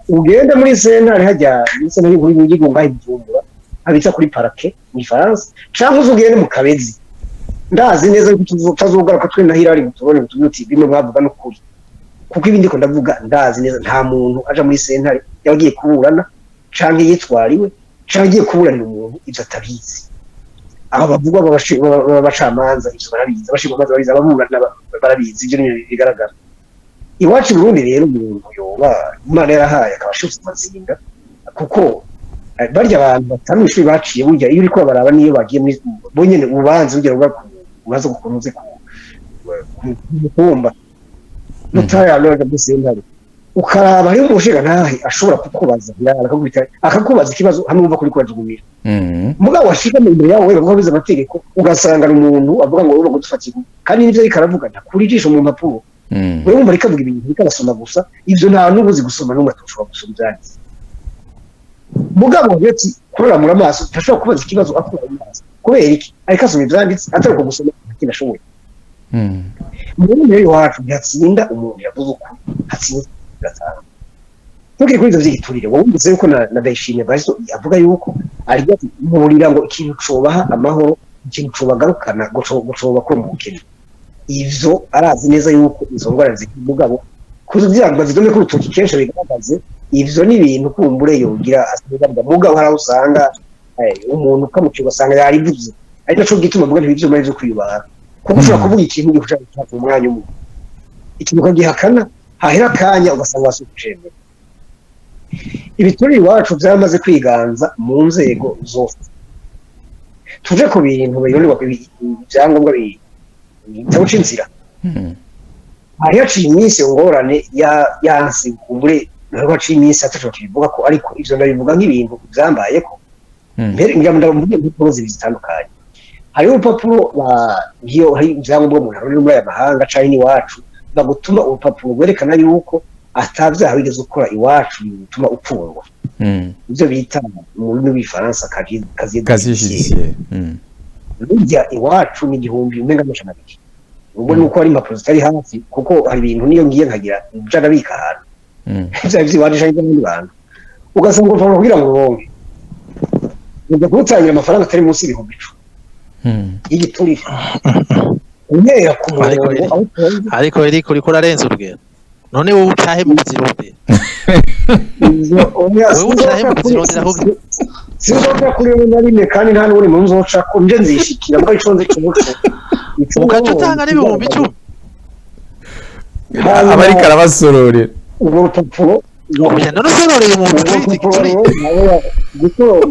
Speaker 3: ugende muri sentare, hajya muri sentare y'inkuru y'igihugu ngaho i Bujumbura habita kuri parquet mu Gifaransa, canke uze ugende mu Kabezi. Ndazi neza yuko tutazogaruka twe na Hirari tubone tuti bimwe mwavuga n'ukuri, kuko ibindi ko ndavuga ndazi neza nta muntu aja muri sentare yagiye kuburana canke yitwariwe canke agiye kuburanira umuntu ivyo atabizi. Aho bavugwa b'abacamanza ivyo barabizi, abashingwamanza barabizi, ababurana barabizi, ivyo ni bigaragara. Iwacu i Burundi rero umuntu yoba Imana yarahaye akaba ashutse amazinga, kuko barya abantu batari mw'ishuri baciye burya iyo uriko baraba niyo bagiye muri bonyene ububanza burya ruba ubaza gukunze ku kumba nutaya muri sentare ukaraba hariho umushingantahe ashobora kukubaza akakubaza ikibazo hamwe wumva kuri kurajugumira. Mugabo washika imbere yawe wewe ukabiza amategeko ugasanga umuntu avuga ngo wowe gudufatira, kandi nivyo ariko aravuga ntakuri ijisho mu mpapuro. Wewe wumva ariko avuga ibintu ariko arasoma gusa, ivyo nta n'ubuzi gusoma n'umwe atoshobora gusoma ivyanditse. Mugabo ati kuramura amaso ntashobora kubaza ikibazo akura amaso kubera iki ariko asoma ivyanditse atari uko gusoma ikintu ashoboye. Mu rero iwacu ntihatsinda umuntu yavuze ukuri, hatsinda gatanu. Tukiri kuri ivyo vy'igiturire, wowe wumvise yuko na Ndayishimiye Bariso avuga yuko arya ati murira ngo ikintu cobaha amahoro, ikintu cobagarukana gucoba ko mu bukene. Ivyo arazi neza yuko izo ngorane ziri mugabo kugira ngo bazidome ku rutoki kenshi bigaragaze ivyo ni ibintu kumbure yogira asigaga mugabo hari aho usanga umuntu kamuci ugasanga yarivuze, ari naco gituma mvuga nti ivyo muri vyo kwiyubaha, kuko ushobora kuvuga ikintu gikushaka mu mwanya umwe ikintu ukagihakana hahera akanya ugasanga wasukushemera. Ibiturire iwacu byamaze kwiganza mu nzego zose. Tuje ku bintu biyonerwa ibyangombwa bitabo c'inzira. Hari haciye iminsi ngorane yanse kumbure ntabwo haciye iminsi atashobora kubivuga ko, ariko ivyo ndabivuga nk'ibintu vyambayeko. Mbere ngira ndavuga impapuro zibiri zitandukanye. Hariho urupapuro ngiyo hari ibyangombwa umuntu arondera muri aya mahanga canke n'iwacu, bagutuma urupapuro rwerekana yuko atavyaha wigeze ukora iwacu bituma upfungwa. Ivyo bita mu rurimi rw'igifaransa casier
Speaker 1: judiciaire.
Speaker 3: Burya iwacu ni 1200. Ubwo nuko hari impapuro zitari hafi, kuko hari ibintu niyo ngiye nkagira nja ndabika ahantu. Ivyo vy'iwacu canke ivy'abandi bantu. Ugasanga urupapuro kugira ngo uronke uja kurutangira amafaranga atari munsi 10,000 y'igiturire. Untera ku murongo aho utonze.
Speaker 2: Ariko Eric uriko urarenza urugero. None wowe ucahe mu kuzirondera? Wowe ucahe mu kuzirondera ahubwo?
Speaker 3: Sinzoca kuri we na rimwe, kandi nta n'uwundi muntu nzoca ko nje nzishikira mbwa ico nzi coco.
Speaker 2: Ugaca utanga n'10,000?
Speaker 1: Aba ariko arabasororera.
Speaker 3: Urwo rupapuro
Speaker 2: Oya, none usororeye umuntu kuri iki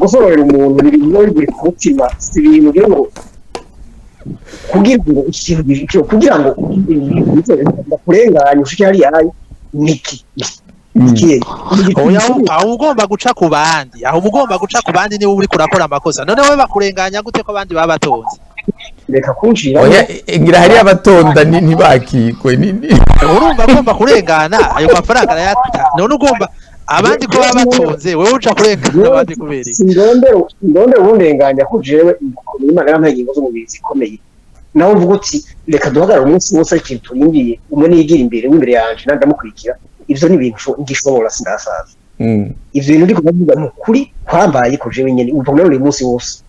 Speaker 3: gusororera umuntu ni ibintu biba biri ku mutima, si ibintu ugira ngo kugira ngo ikintu kugira ngo bakurenganye ushike hariya niki niki.
Speaker 2: Oya, aho ugomba guca ku bandi, aho ugomba guca ku bandi niwe uri kurakora amakosa. None wowe bakurenganya gute ko abandi baba batonze?
Speaker 3: Reka kunshira.
Speaker 1: Oya, ngira hari abatonda ntibakikwe nini.
Speaker 2: Urumva agomba kurengana ayo mafaranga arayata. None ugomba abandi ko baba batonze, wewe uca kurengana abandi kubera iki?
Speaker 3: Sindondera ubundenganya ko jewe Imana yampaye ingingo z'umubiri zikomeye. Nawe uvuga uti reka duhagarare umunsi wose ari ikintu turindiye, umwe niyigira imbere w'imbere yanje nandi ndamukurikira. Ivyo ni ibintu ngishobora sindasaza. Ivyo bintu ndiko ndavuga ni ukuri kwambaye ko jewe nyene urupapuro ruri munsi wose.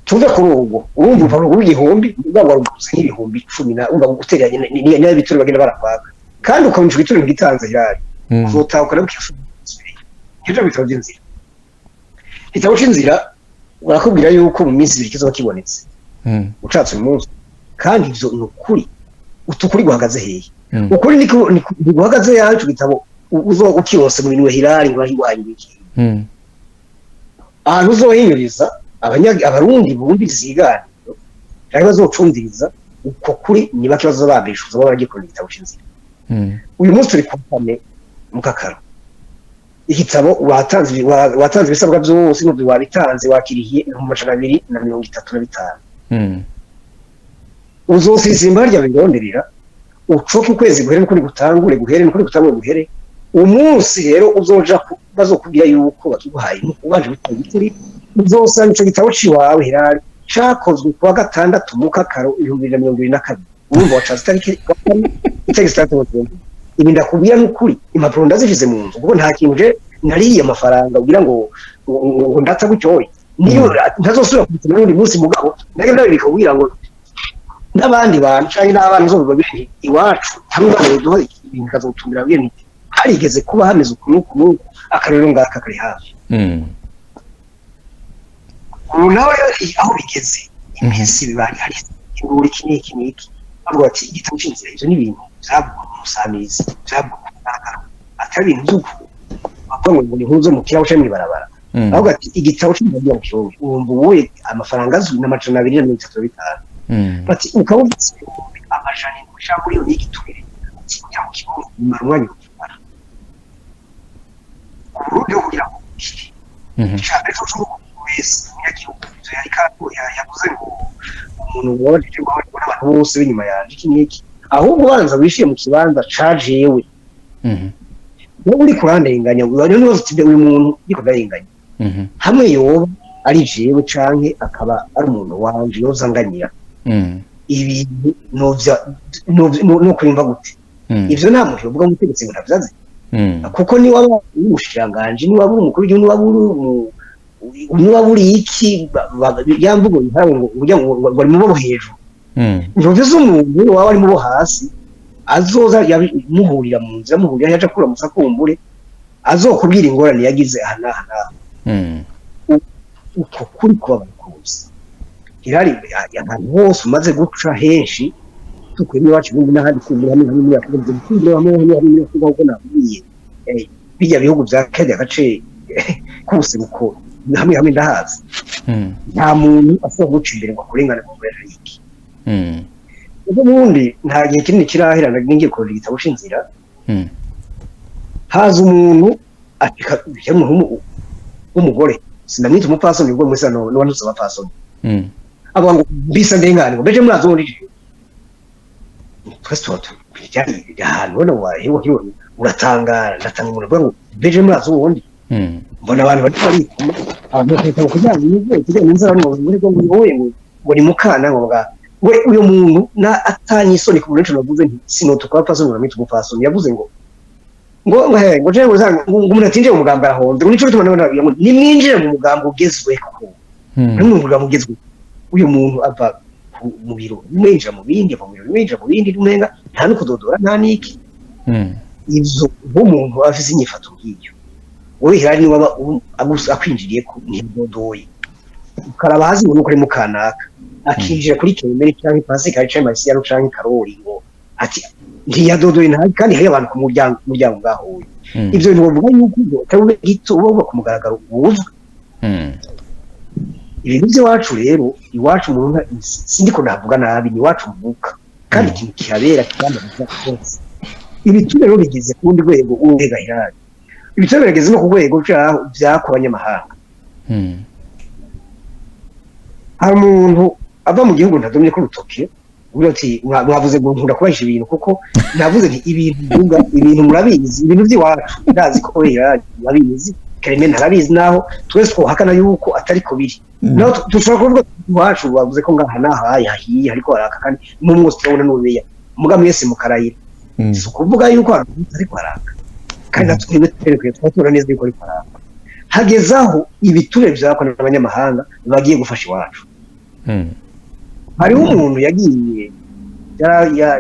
Speaker 3: Tuve kuri urwo, urumva urupapuro rw'igihumbi, mugabo waruguze nk'ibihumbi 10 na urumva guteranya n'ibituro bagenda barakwaka. Kandi ukabona ico gituro ngitanze hirari. Uzotaha ukanabukisha. Ivyo bitabo by'inzira. Igitabo c'inzira barakubwira yuko mu minsi ibiri kizoba kibonetse. Ucatse uyu munsi. Kandi ivyo ni ukuri. Utukuri guhagaze hehe? Ukuri niko guhagaze yacu gitabo uzo ukirose mu bintu hirari ngo ahiwanye iki. Ahantu uzohinyuriza abarundi bumviriza ibiganiro cyangwa bazocumviriza uko kuri niba kibazo babishuza baba baragikora igitabo c'inzira. Uyu munsi turi ku kane mu kakaro. Igitabo watanze ibisabwa byose n'ubwo wabitanze wakirihiye 235. Uzosisimba harya bironderera ucoke ukwezi guhere n'ukuri gutangure guhere n'ukuri gutangure guhere. Umunsi rero uzoja bazokubwira yuko bakiguhaye ubanje gutanga igituri, uzosanga ico gitabo ciwawe hirari cakozwe kuwa gatandatu mu kakaro 2022. Urumva wacaze itariki itariki 6. Ibi ndakubwira n'ukuri, impapuro ndazishize mu nzu kuko nta kintu je nariye amafaranga ugira ngo ndata gutyoye. Niyo ntazosubira kubisoma n'undi munsi, mugabo nage ndabibika kugira ngo n'abandi bantu canke n'abana uzobabwira nti iwacu hamwe bana duha ibintu kazotumira babwira nti harigeze kuba hameze uku n'uku n'uku, akarorero ngaka kari hafi. Ubu nawe aho bigeze iminsi bibaye hari inguru iki n'iki n'iki, bavuga bati igitabo c'inzira, ivyo ni ibintu vyavugwa mu Musamizi, vyavugwa ku mugaragaro, atari ibintu vy'uku bavuga ngo ni inkuru zo mu kirabo canke mw'ibarabara. Ahubwo ati igitabo c'inzira mu Kirundi wumva ubuye amafaranga azwi n'235. Bati ukaba ufise 700 canke miliyoni y'igiturire, ati kugira ngo kirundi bimara umwanya wo Uburundi kugira ngo bukire. Icambere co umuntu wese umunyagihugu, ivyo yariko yavuze ngo umuntu wabajije ngo abantu bose b'inyuma yanje iki n'iki, ahubwo banza wishiye mu kibanza ca jewe. Wowe uriko urandenganya, niba uzi uti uyu muntu ndiko ndarenganya, hamwe yoba ari jewe canke akaba ari umuntu wanje yoza anganyira, ibintu novya no kwimva gute? Ivyo nta muntu yovuga ngo utegetse ngo ntavyazi, kuko ni waba uri umushikiranganji, ni waba uri umukuru w'igihugu, ni waba uri iki, ya mvugo ihawe ngo urya ngo ari mu bo hejuru, ntibivuze umuntu waba ari mu bo hasi azoza muhurira mu nzira, muhurira yaje kuramutsa kumbure, azokubwira ingorane yagize aha n'aha n'aha. Uko kuri kuba kuzi irari ahantu hose umaze guca henshi, tukuri iwacu ubundi n'ahandi kumbura hamwe hamwe muri Afurika, kumbura hamwe hamwe hamwe muri Afurika, kuko nakubwiye bijya bihugu bya kajya gace k'ubuseruko hamwe hamwe ndahazi, nta muntu ashobora guca imbere ngo akurengane mu mbere y'iki. Ubundi nta gihe kinini kirahera ngiye kurondera igitabo c'inzira, haza umuntu ashika w'umugore, sinamwita umupfasoni ubwo mwese n'uwantutse abapfasoni, avuga ngo mbisa ndengane, ngo mbeje murazi ubundi twese tuba turi ahantu ubona wahewe uratangara, ndatanga umuntu avuga ngo mbeje murazi ubundi, mbona abantu bariko barikuma, abantu bakahita kugira ngo nize kugira ngo inzara ngo muri ngo wowe ngo ni mukana ngo bwa we uyu muntu na atanye isoni ku muntu. Navuze nti sinotuka abapfasoni, uramwita umupfasoni. Yavuze ngo ngo he ngo je ngo ngo umuntu atinjiye mu mugambi arahombe, ngo nico bituma nabona ngo nimwinjire mu mugambi ugezweho, ni mu mugambi ugezweho. Uyu muntu ava mu biro mwinjira mu bindi, ava mu biro mwinjira mu bindi, umenga nta no kudodora nta niki. Ivyo nk'umuntu aba afise inyifato nk'iyo, wowe hirari niwe aba akwinjiriye ko ntidodoye, ukaraba hasi ngo nuko ari mukanaka akinjira kuri Kemere canke Pascal canke Martial canke Karori, ngo ati ntiyadodoye nta, kandi hari abantu ku muryango ngaho. Ivyo bintu bavuga yuko ubwo atari ube gito uba ku mugaragaro wuzwi. Ibintu by'iwacu rero, iwacu mu nka sindiko navuga nabi, ni iwacu mvuka, kandi ikintu kihabera kibandaza hose. Ibiture rero bigeze ku rundi rwego, urega hirari ibiture birageze no ku rwego vyako abanyamahanga. Hari umuntu ava mu gihugu ntadomye ko urutoke, ugira ati mwavuze ngo nkunda kubahisha ibintu, kuko navuze nti ibintu mvuga, ibintu murabizi, ibintu by'iwacu ndazi ko hirari murabizi, Clement arabizi, naho twese twohakana yuko atari ko biri. Naho dushobora kuvuga iwacu bavuze ko ngaha nahaye hahiye ariko haraka, kandi n'umwose turabona n'ubeya muga mwese mukarayira. Si ukuvuga yuko ariko haraka, kandi natwe twebwe twerekeye twatura neza yuko ariko haraka. Hageze aho ibiture vyakwa n'abanyamahanga bagiye gufasha iwacu. Hariho umuntu yagiye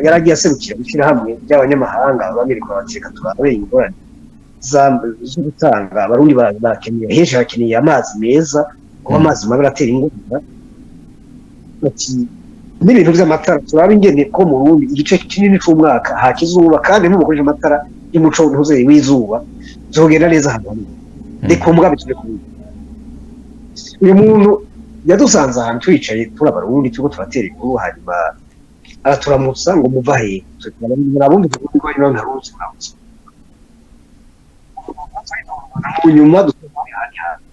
Speaker 3: yaragiye aserukira ishyirahamwe ry'abanyamahanga bamerika, bati reka turabe ingorane zo gutanga, abarundi bakeneye henshi, bakeneye amazi meza, kuba amazi mabi aratera ingorane, bati n'ibintu vy'amatara turabe ingene ko mu Burundi igice kinini c'umwaka haka izuba, kandi ntimukoresha amatara y'umuco ntuze w'izuba, zogenda neza ahantu hamwe. Reka uwo mugambi turi kumwe. Uyu muntu yadusanze ahantu twicaye turi abarundi turiko turatera inkuru, hanyuma araturamutsa ngo muva he? Murabumva ko ntaruzi murabuze. Nyuma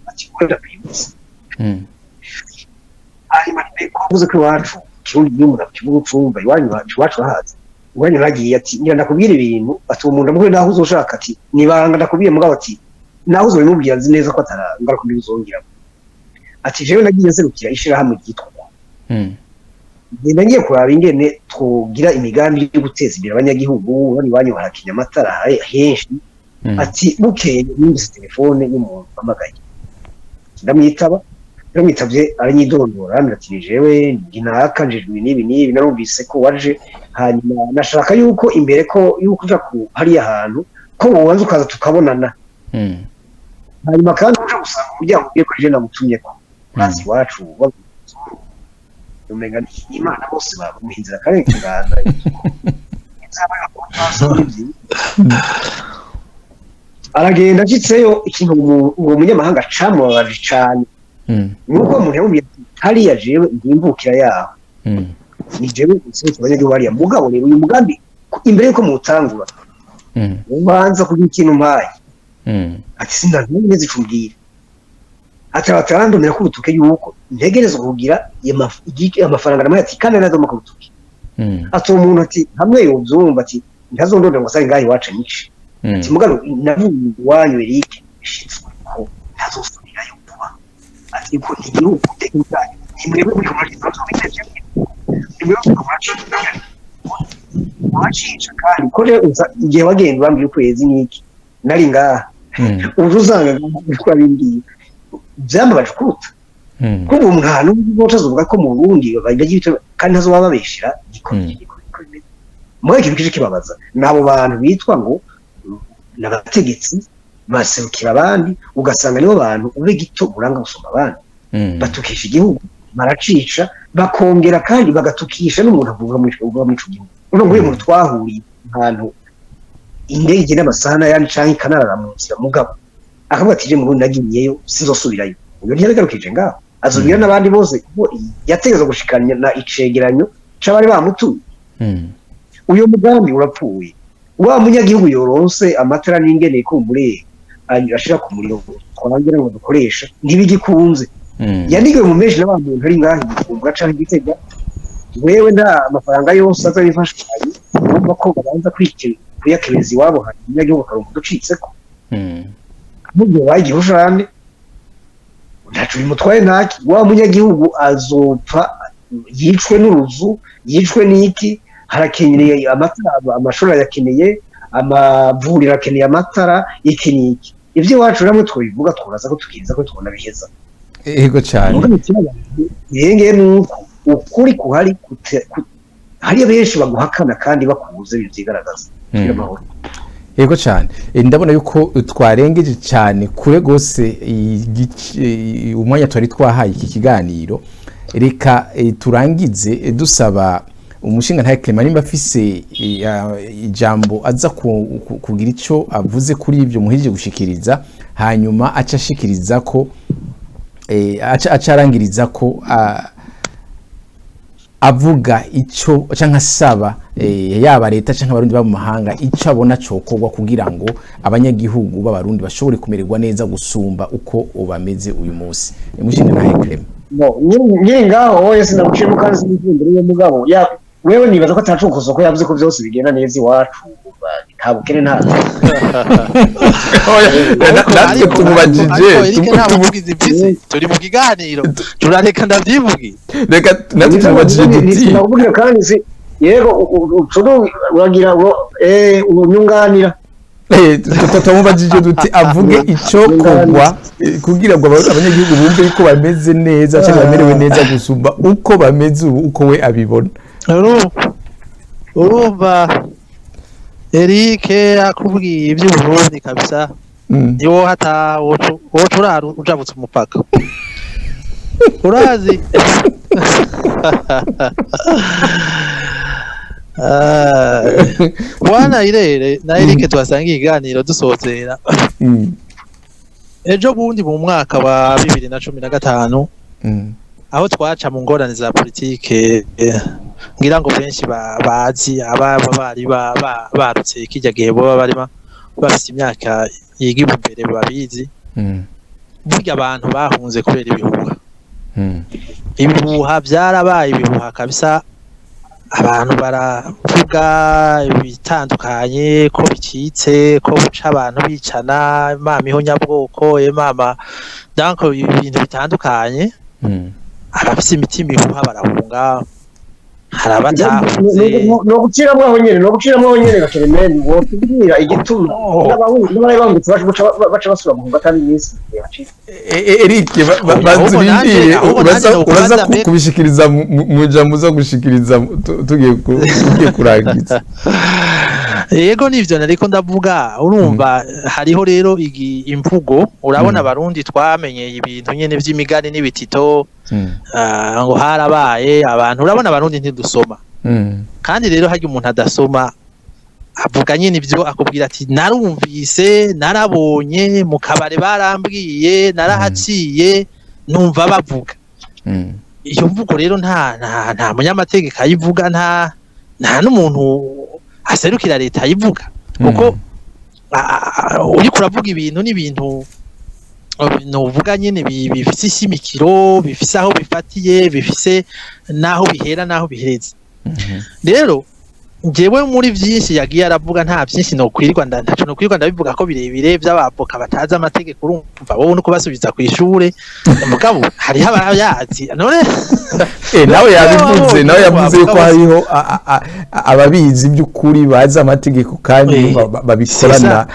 Speaker 3: ati wenda kwibutsa, hanyuma ko ko iwacu Kirundi n'umuntu akivuga ucumva iwanyu iwacu hazi iwanyu nagiye, ati ngira ndakubwira ibintu, ati uwo muntu ndamubwira naho uzoshaka, ati nibanga ndakubwiye mugabo, ati naho uzobimubwira nzi neza ko atarangara kumbi uzongera, ati jewe nagiye nserukira ishirahamwe ryitwa ngenda ngiye kuraba ingene twogira imigambi yo guteza imbere abanyagihugu hano iwanyu harakinya amatara henshi. Ati bukeye numvise telefone y'umuntu amagaye, ndamwitaba. Yaramwitavye, aranyidondora, arambwira ati: "Ni jewe ndi naka, njejwe n'ibi n'ibi, narumvise ko waje, hanyuma nashaka yuko imbere ko yuko uja ku hariya hantu ko wobanza ukaza tukabonana, hanyuma kandi uje gusanga umuryango ugiye kuri je nagutumyeko. Urazi iwacu umenga ni Imana, bose bamuhinzira akarengana." Aragenda, ashitseyo, ikintu uwo munyamahanga camubabaje cane nuko umuntu yamubwiye ati: "Hariya jewe ndimvukira yaho, ni jewe nserukira abanyagihugu hariya, mugabo rero uyu mugambi imbere yuko muwutangura ubanza kugira ikintu mpaye." Ati: "Sinamenye neza ico umbwira." Ati: "Abatarandonera ko urutoke yuko ntegerezwa kugira amafaranga namuhaye." Ati: "Kandi nadoma ku rutoke." Ati: "Uwo muntu," ati, "hamwe yovyumva," ati, "ntazondondera ngo asange ngaha iwacu anyice." Ati: "Mugabo navuye iwanyu, Eric, nshitswe ko ntazosubirayo vuba." Ati: "Ko igihugu bwanyu nimwebwe muriko muracica, nimwebwe muriko muracica, kandi ko rero igihe wagenda urambwira ukwezi n'iki nari ngaha, ubu usanga uriko urabimbwira, byambabaje kuruta ko ubu umuntu ahantu utazovuga ko mu Burundi bagira ibitaro kandi ntazoba babeshera." Giko bimeze muri ikintu kije kibabaza n'abo bantu bitwa ngo n'abategetsi baserukira abandi, ugasanga nibo bantu ube gito buranga gusumba abandi, batukisha igihugu, baracica, bakongera kandi bagatukisha n'umuntu avuga muri uvuga muri ico gihugu. Urumva ngo uyu muntu twahuriye ahantu indege igenda amasaha n'ayandi canke ikanarara mu nzira, mugabo akavuga ati: "Je mu Burundi nagiyeyo, sinzosubirayo." Uyo ntiyabigarukije ngaho, azobwira n'abandi bose ko yategerezwa gushikanya na icegeranyo c'abari bamutuye. Uyo mugambi urapfuye. Wa munyagihugu yoronse amatara n'ingene kumbure ashira ku muriro twangira ngo dukoresha, ntibigikunze. Yandikiwe mu menshi na wa muntu ari ngaho Ibujumbura canke Igitega, wewe nta amafaranga yose aza bifashanyi, urumva ko babanza kuyakebereza iwabo, hanyuma umunyagihugu akaronka uducitseko. Mugihe baye igihushane ntaco bimutwaye, ntaki wa munyagihugu azopfa yicwe n'uruzu, yicwe n'iki. Harakeneye amatara, amashuri arayakeneye, amavuriro akeneye amatara, iki n'iki. Ibyo iwacu namwe twobivuga, tworaza ko tukiza ko tubona biheza.
Speaker 1: Ego cyane.
Speaker 3: Mugabo ikibazo irengeye ni uko ukuri kuhari hariyo benshi baguhakana kandi bakubuze ibintu vyigaragaza. Tugira amahoro.
Speaker 1: Yego cyane. Ndabona yuko twarengeje cyane kure gose umwanya twari twahaye iki kiganiro. Reka turangize dusaba umushinga ntaye Clement nimba afise ijambo aza kugira ico avuze kuri ibyo muhejeje gushikiriza, hanyuma aca ashikiriza ko aca arangiriza ko avuga ico canke asaba yaba leta canke abarundi ba mu mahanga ico abona cokorwa kugira ngo abanyagihugu b'abarundi bashobore kumererwa neza gusumba uko bameze uyu munsi. Mushinga ntahe Clement.
Speaker 3: No, nyiri ngaho oye sinaguciyemo kandi sinizindira uwo mugabo ya wewe, nibaza ko atacukoso ko yavuze ko byose bigenda neza iwacu, nta bukene nta
Speaker 1: Natwe tumubajije
Speaker 2: Ariko Eric nta buvugizi mfise, turi mu kiganiro, turareka ndavyivuge.
Speaker 1: Reka natwe tumubajije duti
Speaker 3: Sinakubwira kandi si yego ucuru uragira ngo unyunganira.
Speaker 1: Tumubajije duti avuge ico kogwa kugira ngo abanyagihugu bumve yuko bameze neza cyangwa bamerewe neza gusumba uko bameze ubu, uko we abibona.
Speaker 2: Urumva Eric akubwiye iby'Uburundi kabisa, niwo hata woca urara ujabutse umupaka, urazi. Ah, bwana Irere na Eric twasangiye ikiganiro dusozera, ejo bundi mu mwaka wa 2015, aho twaca mu ngorane za politike, ngira ngo benshi bazi ababa bari barutse kirya gihe, boba bari bafise imyaka yiga imbere babizi. Burya abantu bahunze kubera ibihuha. Ibihuha byarabaye ibihuha kabisa, abantu baravuga ibitandukanye ko bicitse, ko buca abantu bicana, mama ihonyabwoko, mama, donc ibintu bitandukanye. Abafise imitima ihuha barahunga. Hari abatahuze.
Speaker 3: No guciramwo aho nyene, no guciramwo aho nyene gakeremeni, wo kubwira igituma n'abari bangutse baca basubira guhunga kandi iminsi yacitse.
Speaker 1: Eric, banzurindire, uraza kubishikiriza mu jambo uza gushikiriza tugiye kurangiza.
Speaker 2: Yego, nivyo nariko ndavuga. Urumva hariho rero imvugo, urabona abarundi twamenyeye ibintu nyene vy'imigani n'ibitito, ngo harabaye abantu, urabona abarundi ntidusoma. Kandi rero harya umuntu adasoma avuga nyene ivyo akubwira ati narumvise, narabonye mu kabare, barambwiye, narahaciye numva bavuga. Iyo mvugo rero nta munyamategeko ayivuga, nta n'umuntu aserukira leta ayivuga, kuko uriko uravuga ibintu n'ibintu novuga nyene bifise ishimikiro, bifise aho bifatiye, bifise naho bihera naho bihereza. Rero njyewe muri vyinshi yagiye aravuga, nta vyinshi nokwirirwa, ntaco nokwirirwa ndabivuga ko birebire vy'abavoka batazi amategeko, urumva wowe no kubasubiza kw'ishure, mugabo hariho abayazi none.
Speaker 1: Nawe yabivuze, nawe yavuze ko hariho ababizi by'ukuri bazi amategeko kandi babikorana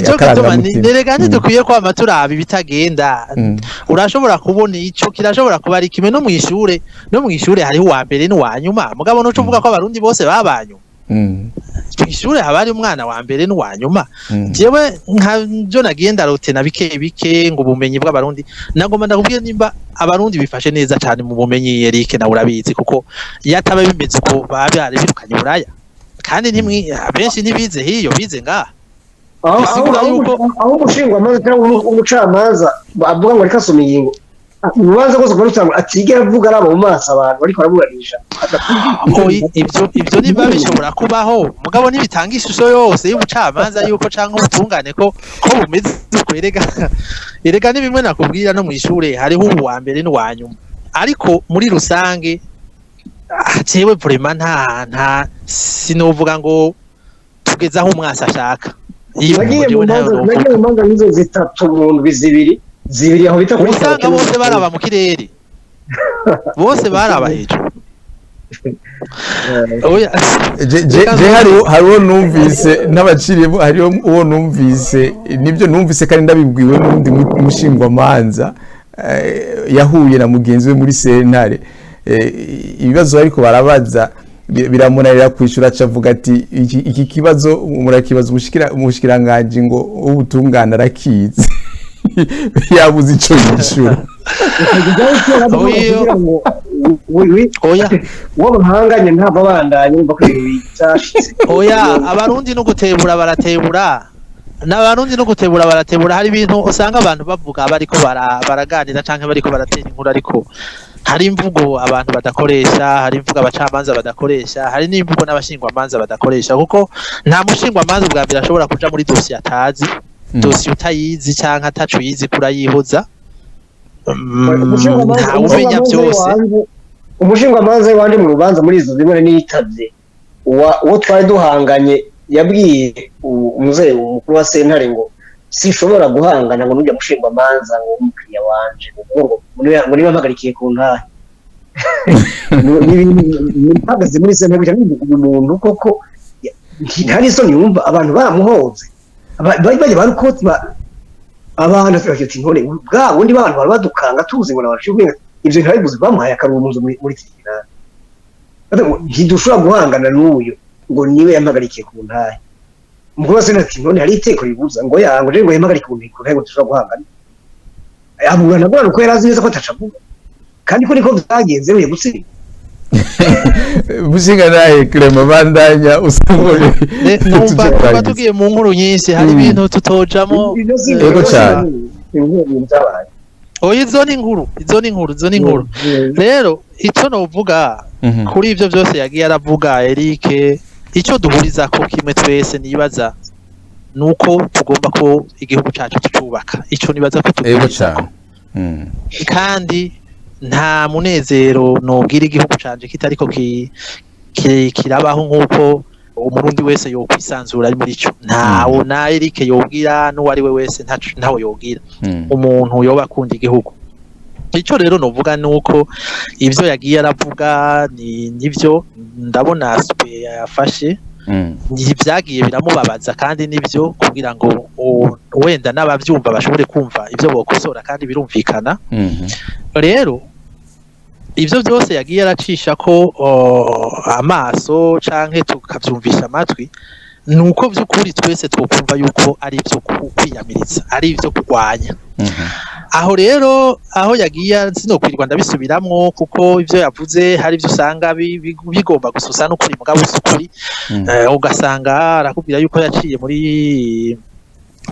Speaker 2: akarangamutima. Erega ntidukwiye kwama turaba ibitagenda. Urashobora kubona ico kirashobora kuba ari kimwe no mw'ishure, no mw'ishure hariho uwa mbere n'uwa nyuma, mugabo nuco uvuga ko abarundi bose babanyuma. Mw'ishure haba hari umwana wa mbere n'uwa nyuma. Jewe nka byo nagiye ndarote na bike bike ngo ubumenyi bw'abarundi, nagomba ndakubwira nimba abarundi bifashe neza cyane mu bumenyi, Eric nawe urabizi, kuko iyo ataba bimeze uko baba barabirukanye Buraya, kandi ntimwe abenshi ntibize hiyo, bize ngaha.
Speaker 3: Aho umushingwamanza cyangwa umucamanza avuga ngo reka asome ingingo, urubanza rwose kuba rutangwa atigera avuga araba mu maso abantu bariko baraburanisha.
Speaker 2: Ivyo niba bishobora kubaho, mugabo ntibitanga ishusho yose y'ubucamanza yuko canke ubutungane ko bumeze uko. Erega ni bimwe nakubwira no mw'ishure hariho uwa mbere n'uwa nyuma, ariko muri rusange jewe vraiment nta sinovuga ngo tugeze aho umwasi ashaka.
Speaker 3: Nagiye mu manza nk'izo zitatu mu ndwi zibiri aho bita kuri
Speaker 2: usanga bose baraba mu kirere, bose baraba hejuru.
Speaker 1: Je hariho numvise n'abaciriyemo, hariho uwo numvise nibyo numvise kandi ndabibwiwe n'undi mushingwamanza yahuye na mugenzi we muri sentare, ibibazo ariko barabaza biramunanira kwishura, acavuga ati iki kibazo murakibaza umushikiranganje ngo ubutungane arakizi, yabuze ico yishura.
Speaker 2: Oya,
Speaker 3: uwo bahanganye ntabwo abandanye urumva ko ibintu.
Speaker 2: Oya, abarundi no gutebura baratebura, n'abarundi no gutebura baratebura. Hari ibintu usanga abantu bavuga bariko baraganira canke bariko baratera inkuru, ariko hari imvugo abantu badakoresha, hari imvugo abacamanza badakoresha, hari n'imvugo n'abashingwamanza badakoresha, kuko nta mushingwamanza ubwa mbere ashobora kuja muri dosiye atazi, dosiye utayizi canke ataco yizi kurayihoza. Nta umenya byose.
Speaker 3: Umushingwamanza wanje mu rubanza muri izo zimwe nitavye, uwo twari duhanganye yabwiye umuzeyi umukuru wa sentare ngo sishobora guhangana ngo nujya mushingwamanza ngo umukiriya wanje ngo ngo niba mpagarikiye ku ntahe. Mpagaze muri sentare guca umuntu koko nta n'isoni yumva, abantu baramuhoze bajya barukoti abantu ati ntone bwa bundi bantu bari badukanga tuzi ngo nabaciye ubwenge, ivyo ntibabivuze, bamuhaye akarumuzo muri tribunal, ntidushobora guhangana n'uyu ngo niwe yampagarikiye ku ntahe. Umukuru wa sentare ati none hari iteko ribuza ngo yango ngo yampagarike ku ntahe ngo dushobora guhangana, aburana bwana uko yari azi neza ko atacavuga, kandi ko niko byagenze uye gutsinda.
Speaker 1: Mushinga naye Clement bandanya usangore.
Speaker 2: Numva tugiye mu nkuru nyinshi, hari ibintu tutojamo.
Speaker 1: Yego cyane.
Speaker 2: Oya, izo ni inkuru, izo ni inkuru, izo ni inkuru. Rero ico novuga kuri ivyo byose yagiye aravuga Eric, ico duhuriza ko kimwe twese nibaza nuko tugomba ko igihugu cacu tucubaka, ico nibaza ko
Speaker 1: tugomba.
Speaker 2: Kandi nta munezero nobwira igihugu canje kitariko kirabaho nkuko umurundi wese yokwisanzura ari muri cyo. Ntawo na Eric yobwira n'uwari we wese ntawo yobwira umuntu yoba akunda igihugu. Ico rero novuga nuko ivyo yagiye aravuga ni nivyo, ndabona aspect yafashe vyagiye biramubabaza, kandi nivyo, kugira ngo wenda n'abavyumva bashobore kumva ivyo bokosora, kandi birumvikana. Rero ivyo byose yagiye aracisha ko amaso canke tukavyumvisha amatwi, nuko vy'ukuri twese twokumva yuko ari ivyo kwiyamiriza, ari ivyo kurwanya. Aho rero aho yagiye sinokwirirwa ndabisubiramwo, kuko ivyo yavuze hari ivyo usanga bigomba gususa n'ukuri, mugabo si ukuri. Ugasanga arakubwira yuko yaciye muri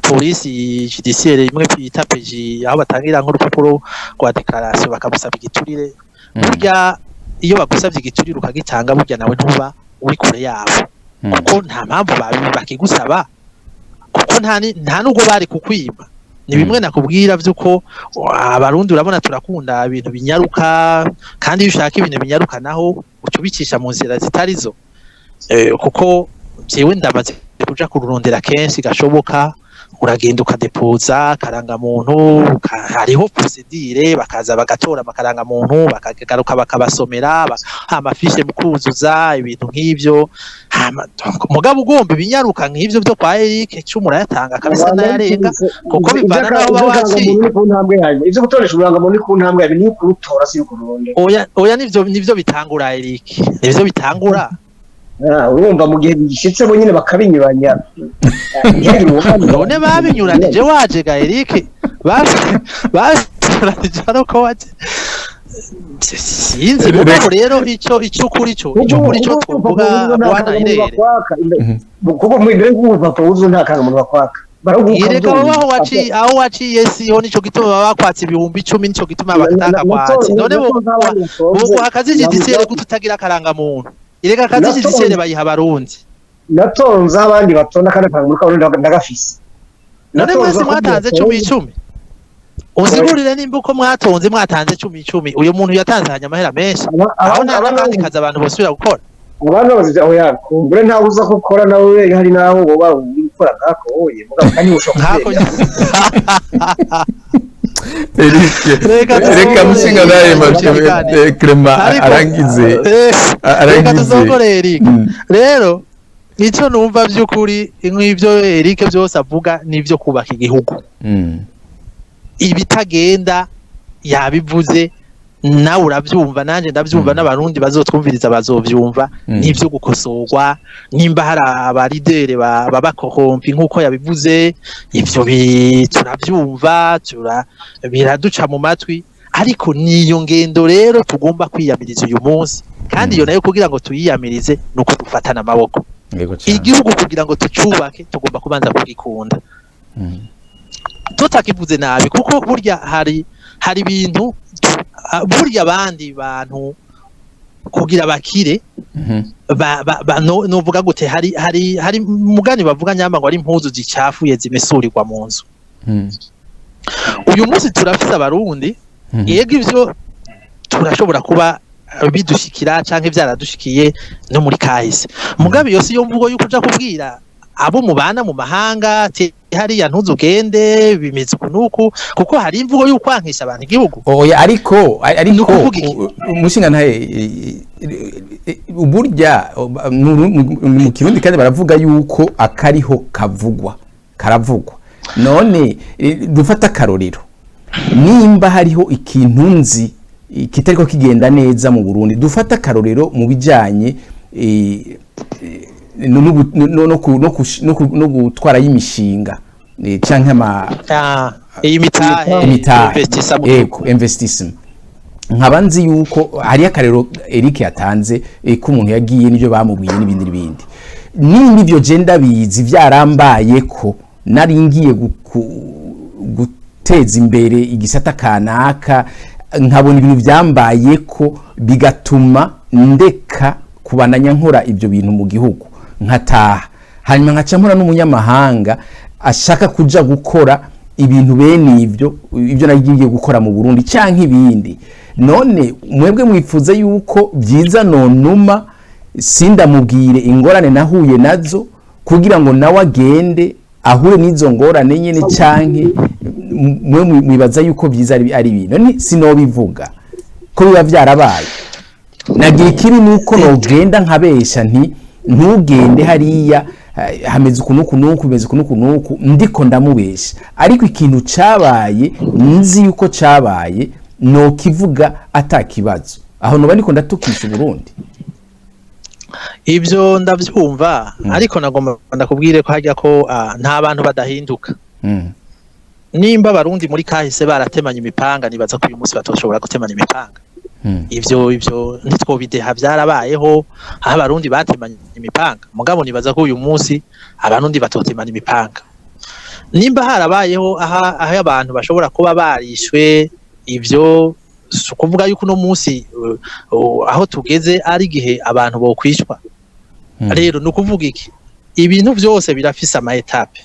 Speaker 2: polisi judiciaire imwe bita PJ, aho batangira nk'urupapuro rwa déclaration, bakamusaba igiturire. Burya iyo bagusabye igiturire ukagitanga, burya nawe ntuba uri kure yabo, kuko nta mpamvu bakigusaba, kuko nta nubwo bari kukwima. Ni bimwe nakubwira vy'uko Abarundi urabona turakunda ibintu binyaruka, kandi iyo ushaka ibintu binyaruka naho uca ubicisha mu nzira zitari zo. Kuko jewe ndamaze kuja kururondera kenshi gashoboka, uragenda ukadepoza karangamuntu, hariho procédure, bakaza bagatora amakarangamuntu, bakagaruka bakabasomera amafiches mu kuzuza ibintu nk'ivyo. Hama mugabo ugomba ibinyaruka nk'ivyo vyo kwa Eric, cumi urayatanga kabisa n'ayarenga, kuko bivana n'aho uba waciye.
Speaker 3: Ni ku ntambwe yanyu, ivyo gutoresha uburangamuntu ni ku ntambwe yanyu, ni kurutora, si kururondera.
Speaker 2: Oya oya, nivyo bitangura, Eric, nivyo bitangura.
Speaker 3: Ah, urumva mu gihe bishitse bo nyene bakabinyuranya, ntihagire uwuhanira.
Speaker 2: None babinyuranije waje ga Eric, babinyuranije ariko waje, sinzi. Mugabo rero ico kuri cyo twovuga, bwana Irere,
Speaker 3: Kuko mu imbere y'urupapuro wuzuye nta karangamuntu bakwaka. Baraguka.
Speaker 2: Ireka, wowe aho waciye siho, nico gituma baba bakwatse 10.000, nico gituma bataka kwatse. None boguha akazi judiciaire gute utagira akarangamuntu? Ireka, akazi judiciaire bayiha Abarundi.
Speaker 3: Natonze abandi batonda, kandi akarangamuntu k'Abarundi ndagafise.
Speaker 2: None mwese mwatanze cumi icumi? Unsigurire nimba uko mwatonze mwatanze cumi icumi, uyu muntu yatanze hanyuma amahera menshi, aho nta n'akandi kazi abantu bosubira gukora.
Speaker 3: Abantu bazize aho yakumbure, ntawe uza gukora nawe, hari naho woba ukora nkako woye, mugabo kandi ushobora
Speaker 2: nkako
Speaker 3: kubyemera.
Speaker 1: Eric,
Speaker 2: Reka
Speaker 1: reka mushinga naye
Speaker 2: Ikiganiro.
Speaker 1: Clement arangize.
Speaker 2: Reka
Speaker 1: arangize.
Speaker 2: tuzongore, Eric. Rero icyo numva by'ukuri nk'ibyo Eric byose avuga n'ibyo kubaka igihugu, ibitagenda yabivuze, nawe urabyumva, nanjye ndabyumva, n'Abarundi bazotwumviriza bazobyumva. N'ibyo gukosorwa, nimba hari abalideri baba corrompus nk'uko yabivuze, ibyo turabyumva, biraduca mu matwi. Ariko niyo ngendo rero tugomba kwiyamiriza uyu munsi, kandi iyo nayo kugira ngo tuyiyamirize nuko dufatana amaboko.
Speaker 1: Yego cyane.
Speaker 2: Igihugu kugira ngo tucubake tugomba kubanza kugikunda, tutakivuze nabi, kuko burya hari ibintu burya abandi bantu kugira bakire ba no, novuga gute, hari mugani bavuga nyamba ngo ari impuzu zicafuye zimesurirwa mu nzu. Uyu munsi turafise Abarundi, yego, ivyo turashobora kuba bidushikira canke vyaradushikiye no muri kahise, mugabe iyo si yo mvugo yuko uja kubwira abo mubana mu mahanga ati hariya ntuzugende, bimeze uku nuku, kuko hari imvugo y'ukwankisha abantu igihugu.
Speaker 1: Oya, ariko
Speaker 2: Ni
Speaker 1: ariko
Speaker 2: ukuvuga iki?
Speaker 1: Umushinga ntahe, burya mu Kirundi kandi baravuga yuko akariho kavugwa karavugwa. None dufata akarorero, nimba hariho ikintu nzi kitariko kigenda neza mu Burundi, dufata akarorero mu bijanye no gutwara y'imishinga canke ama
Speaker 2: Ah, iyi mitahe.
Speaker 1: Imitahe.
Speaker 2: Investissa mu
Speaker 1: Ego, investissement. Nkaba nzi yuko hariyo akarero Eric yatanze, ko umuntu yagiye n'ibyo bamubwiye n'ibindi n'ibindi. Nimba ivyo je ndabizi vyarambaye ko nari ngiye guteza imbere igisata kanaka, nkabona ibintu byambaye ko bigatuma ndeka kubandanya nkora ibyo bintu mu gihugu, nkataha, hanyuma nkaca mpura n'umunyamahanga ashaka kuja gukora ibintu bene ibyo nagiye gukora mu Burundi canke ibindi, none mwebwe mwifuza yuko byiza nonuma sindamubwire ingorane nahuye nazo kugira ngo nawe agende ahure n'izo ngorane nyene, canke Mwe mwibaza yuko vyiza ari ibintu ni sinobivuga ko biba vyarabaye. Nagiye ikibi nuko nogenda nkabesha nti ntugende hariya, hameze uku nuku nuku, bimeze uku nuku nuku, ndiko ndamubesha. Ariko ikintu cabaye, nzi yuko cabaye, nokivuga atakibazo. Aho noba ndiko ndatukisha Uburundi?
Speaker 2: Ibyo ndavyumva, ariko nagomba ndakubwire ko hajya ko nta bantu badahinduka. Nimba Abarundi muri kahise baratemanye imipanga, nibaza ko uyu munsi batoshobora gutemana imipanga. Ivyo ntitwobideha, vyarabayeho aho Abarundi batemanye imipanga, mugabo nibaza ko uyu munsi Abarundi batotemana imipanga. Nimba harabayeho aho abantu bashobora kuba barishwe, ivyo si ukuvuga yuko uno munsi aho tugeze ari igihe abantu bokwicwa. Rero ni ukuvuga iki? Ibintu vyose birafise ama étapes.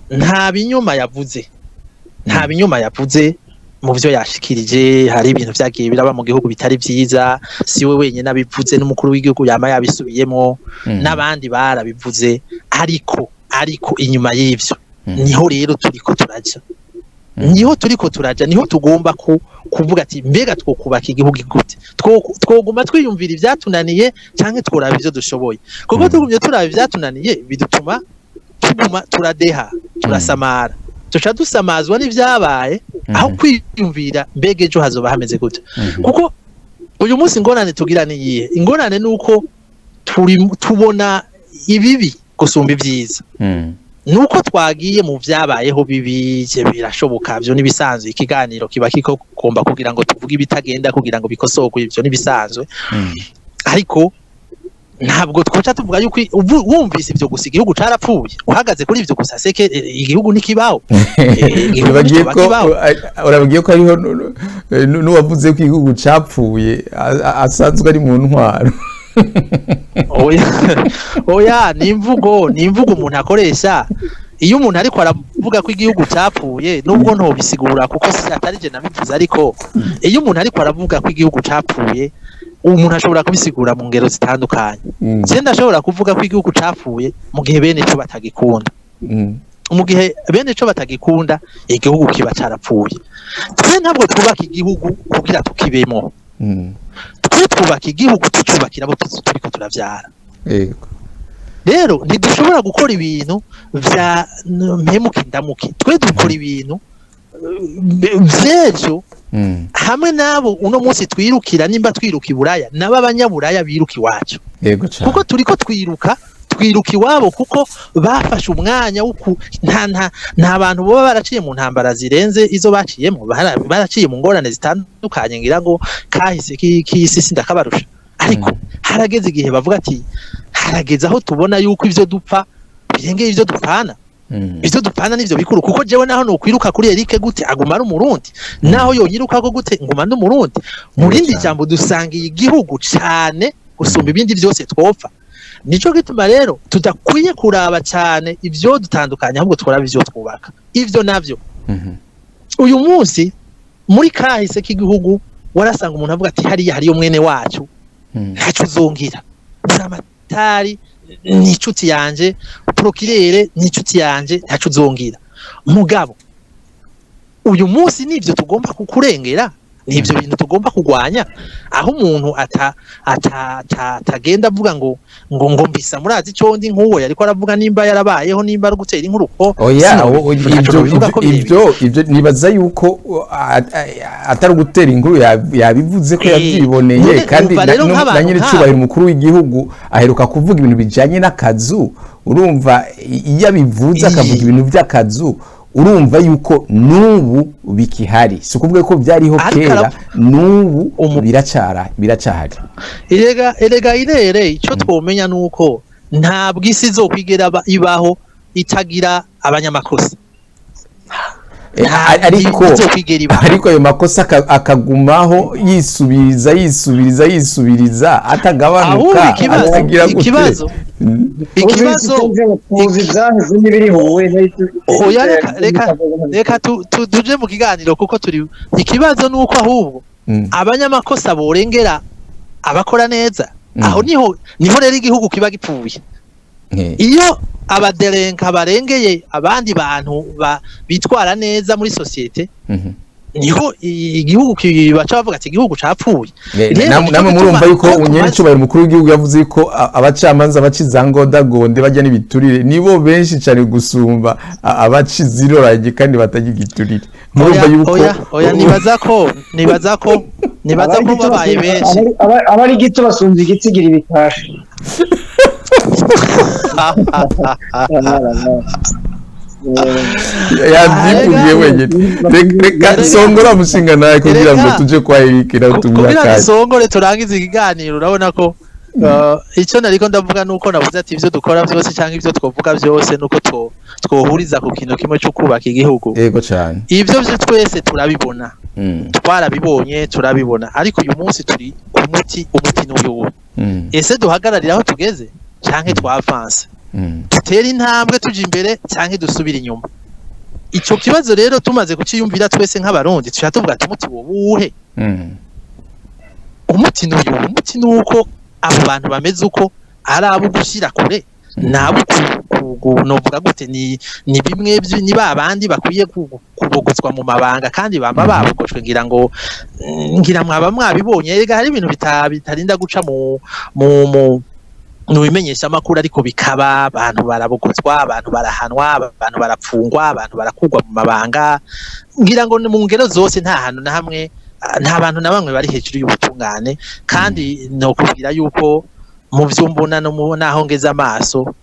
Speaker 2: Nta binyoma yavuze, nta binyoma yavuze mu vyo yashikirije. Hari ibintu vyagiye biraba mu gihugu bitari vyiza, si we wenyine abivuze, n'umukuru w'igihugu yama yabisubiyemo, n'abandi barabivuze. Ariko inyuma y'ivyo, niho rero turiko turaja, niho turiko turaja, niho tugomba kuvuga ati mbega twokubaka igihugu gute? Twoguma twiyumvira ivyatunaniye canke tworaba ivyo dushoboye? Kuko tugumye turaba ivyatunaniye, bidutuma tuguma turadeha, turasamara, tuca dusamazwa n'ivyabaye aho kwiyumvira mbega ejo hazoba hameze gute. Kuko uyu munsi ingorane tugira ni iyihe? Ingorane ni uko tubona ibibi gusumba ibyiza. Nuko twagiye mu vyabayeho bibi, je birashoboka, vyo nibisanzwe. Ikiganiro kiba kigomba kugira ngo tuvuge ibitagenda kugira ngo bikosorwe, ivyo nibisanzwe. Ariko ntabwo twoca tuvuga yuko wumvise ivyo gusa igihugu carapfuye. Uhagaze kuri ivyo gusa, seke igihugu ntikibaho. Igihugu
Speaker 1: Urabagiye
Speaker 2: nticoba
Speaker 1: ko
Speaker 2: kibaho.
Speaker 1: Urabagiye ko hariho n'uwavuze ko igihugu capfuye asanzwe ari mu ntwaro.
Speaker 2: Oya, oya, ni imvugo umuntu akoresha. Iyo umuntu ariko aravuga ko igihugu capfuye, nubwo ntobisigura kuko si atari je nabivuze, ariko iyo umuntu ariko aravuga ko igihugu capfuye, umuntu ashobora kubisigura mu ngero zitandukanye. Je ndashobora kuvuga ko igihugu capfuye mu gihe bene ico batagikunda. Mu gihe bene ico batagikunda, igihugu kiba carapfuye. Twe ntabwo twubaka igihugu kugira tukibemo. Twe twubaka igihugu tucubakira abo turiko turavyara. Rero ntidushobora gukora ibintu vya mpemuke ndamuke. Twe dukora ibintu vy'ejo hamwe n'abo uno munsi twirukira. Nimba twiruka iburaya, nabo abanyaburaya biruka iwacu.
Speaker 1: Yego cane.
Speaker 2: Kuko turiko twiruka iwabo, kuko bafashe umwanya wo ku nta bantu boba baraciye mu ntambara zirenze izo baciyemo, baraciye mu ngorane zitandukanye, ngira ngo kahise k'isi sindakabarusha. Ariko harageze igihe bavuga ati harageze aho tubona yuko ivyo dupfa birengeye ivyo dupfana. Ivyo dupfana nivyo bikuru, kuko jewe naho nokwiruka kuri Eric gute, aguma ari Umurundi. Naho yonyirukako gute, nguma ndi Umurundi. Mu rindi jambo, dusangiye igihugu cane gusumba ibindi vyose twopfa. Nico gituma rero tudakwiye kuraba cane ivyo dutandukanye, ahubwo tworaba ivyo twubaka. Ivyo navyo, uyu munsi muri kahise k'igihugu warasanga umuntu avuga ati hariya hariyo mwene wacu, ntaco uzongira, buramatari ni inshuti yanje, procureur ni inshuti yanje, ntaco uzongira. Mugabo uyu munsi nivyo tugomba kukurengera, nivyo bintu tugomba kugwanya, aho umuntu ata ata atagenda avuga ngo mbisa murazi ico ndi, nk'uwo yariko aravuga, nimba yarabayeho, nimba ari gutera inkuru ko
Speaker 1: Oya,
Speaker 2: ntaco
Speaker 1: ivyo
Speaker 2: nobivuga ko birebire.
Speaker 1: Ivyo nibaza yuko atari ugutera inkuru, yabivuze ko yavyiboneye.
Speaker 2: None
Speaker 1: Kandi
Speaker 2: umva rero
Speaker 1: na
Speaker 2: nk'abantu
Speaker 1: nyiri
Speaker 2: nk'abo.
Speaker 1: cubahiro umukuru w'igihugu aheruka kuvuga ibintu bijanye n'akazu. Urumva iyo abivuze, akavuga ibintu vy'akazu, urumva yuko n'ubu bikihari. Si ukuvuga ko vyariho
Speaker 2: Ariko
Speaker 1: kera, n'ubu biracahari.
Speaker 2: Erega irere, ico twomenya nuko ntabwo isi izokwigera ibaho itagira abanyamakosa.
Speaker 1: Ariko
Speaker 2: Ntizokwigera ibaho.
Speaker 1: Ariko ayo makosa akagumaho yisubiriza, yisubiriza, yisubiriza, atagabanuka,
Speaker 2: Ahubwo ikibazo
Speaker 1: atagira gute.
Speaker 2: ikibazo ikibazo
Speaker 3: Tuzi ivyaheze n'ibiriho wowe.
Speaker 2: Oya, reka tuje mu kiganiro, kuko turi ikibazo nuko ahubwo abanyamakosa borengera abakora neza. Aho niho rero igihugu kiba gipfuye. Iyo abaderenka barengeye abandi bantu bitwara neza muri societe, niho igihugu kibaca bavuga ati igihugu capfuye.
Speaker 1: Namwe murumva yuko unyenicubahiro umukuru w'igihugu yavuze ko abacamanza bacizangodagonde bajya n'ibiturire nibo benshi cyane gusumba abaciziroranye kandi batagira igiturire. Murumva yuko
Speaker 2: oya, nibaza ko babaye benshi
Speaker 3: abari gito basunze igitsigira ibikasha.
Speaker 1: Yabyivugiye wenyine. Reka songora mushinga nawe kugira ngo tuje kwa Eric nawe
Speaker 2: tumwakanye. Songore turangize ikiganiro. Urabona ko icyo nariko ndavuga nuko navuze ati ivyo dukora byose cyangwa ivyo twovuga byose nuko twohuriza ku kintu kimwe cyo kubaka igihugu.
Speaker 1: Yego cyane.
Speaker 2: Ivyo byo twese turabibona. Twarabibonye turabibona, ariko uyu munsi turi ku muti, umuti n'uyu. Ese duhagararira aho tugeze canke twavanse? Tutera intambwe tuja imbere canke dusubira inyuma? Ico kibazo rero tumaze kuciyumvira twese nk'abarundi tuca tuvuga ati umuti wobuhe? Umuti n'uyu, umuti nuko abo bantu bameze uko ari abo gushira kure, nabo novuga gute ni bimwe ni babandi bakwiye kubogozwa mu mabanga kandi bamba babogoshwe. Ngira ngo ngira mwaba mwabibonye, ega hari ibintu bitarinda guca mu mu nubimenyesha amakuru, ariko bikaba abantu barabogozwa, abantu barahanwa, abantu barapfungwa, abantu barakugwa mu mabanga. Ngira ngo mu ngero zose nta hantu na hamwe nta bantu na bamwe bari hejuru y'ubutungane. Kandi no kubwira yuko mu byo mbona no mu naho ngeze amaso,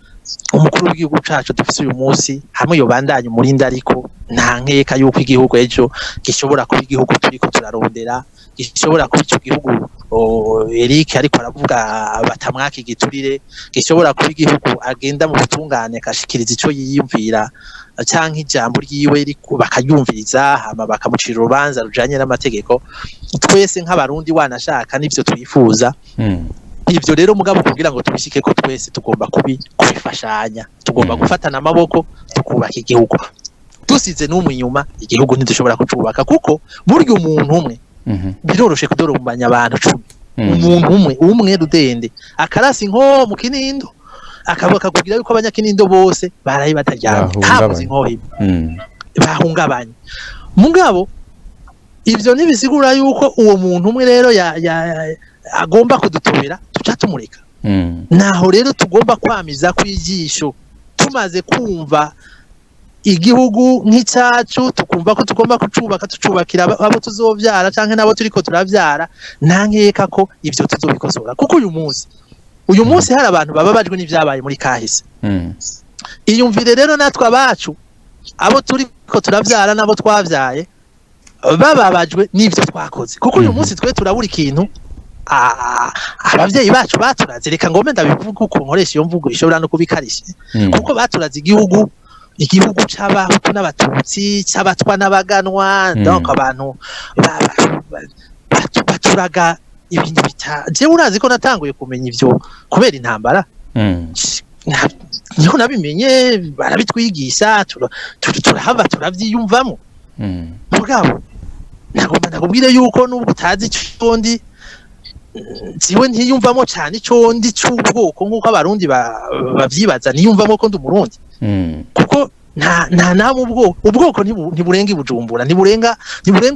Speaker 2: umukuru w'igihugu cacu dufise uyu munsi hamwe yobandanya umurinda, ariko nta nkeka yuko igihugu ejo gishobora kuba igihugu turiko turarondera, gishobora kuba ico gihugu Eric ariko aravuga batamwaka igiturire, gishobora kuba igihugu agenda mu butungane akashikiriza ico yiyumvira canke ijambo ryiwe bakaryumviriza hama bakamucira urubanza rujanye n'amategeko. Twese nk'abarundi wanashaka nivyo twifuza. Ivyo rero mugabo kugira ngo tubishike ko twese tugomba kubifashanya, tugomba gufatana amaboko tukubaka igihugu. Dusize n'umwe inyuma igihugu ntidushobora kucubaka, kuko burya umuntu umwe biroroshe kudorombanya abantu 10. Umuntu umwe rudende akarasi nko mu Kinindo akavuga kugira yuko abanyakinindo bose barayi bataryamye habuze inkoho bahungabanye. Mugabo ivyo ntibisigura yuko uwo muntu umwe rero agomba kudutobera tuca tumureka. Naho rero tugomba kwamiza kwijisho, tumaze kumva igihugu nk'icyacu, tukumva ko tugomba kucubaka, tucubakira abo tuzovyara canke nabo turiko turavyara. Nta nkeka ko ivyo tuzobikosora, kuko uyu munsi hari abantu bababajwe n'ivyabaye muri kahise. Iyumvire rero natwe abacu abo turiko turavyara nabo twavyaye bababajwe n'ivyo twakoze, kuko uyu munsi twe turabura ikintu abavyeyi bacu baturaze. Reka ngombe ndabivuga uko nkoresha iyo mvugo ishobora no kubikarisha, kuko baturaze igihugu c'abahutu n'abatutsi, c'abatwa n'abaganwa. Donc abantu baturaga ibintu bita jewe urazi ko natanguye kumenya ivyo kubera intambara. Niho nabimenye, barabitwigisha, turahava turavyiyumvamo. Mugabo nagomba ndakubwire yuko nubwo utazi ico ndi, jiwe ntiyumvamo cyane ico ndi c'ubwoko nkuko abarundi bavyibaza. Niyumvamo ko ndi umurundi, kuko nta namwe ubwoko ntiburenga ibujumbura, ntiburenga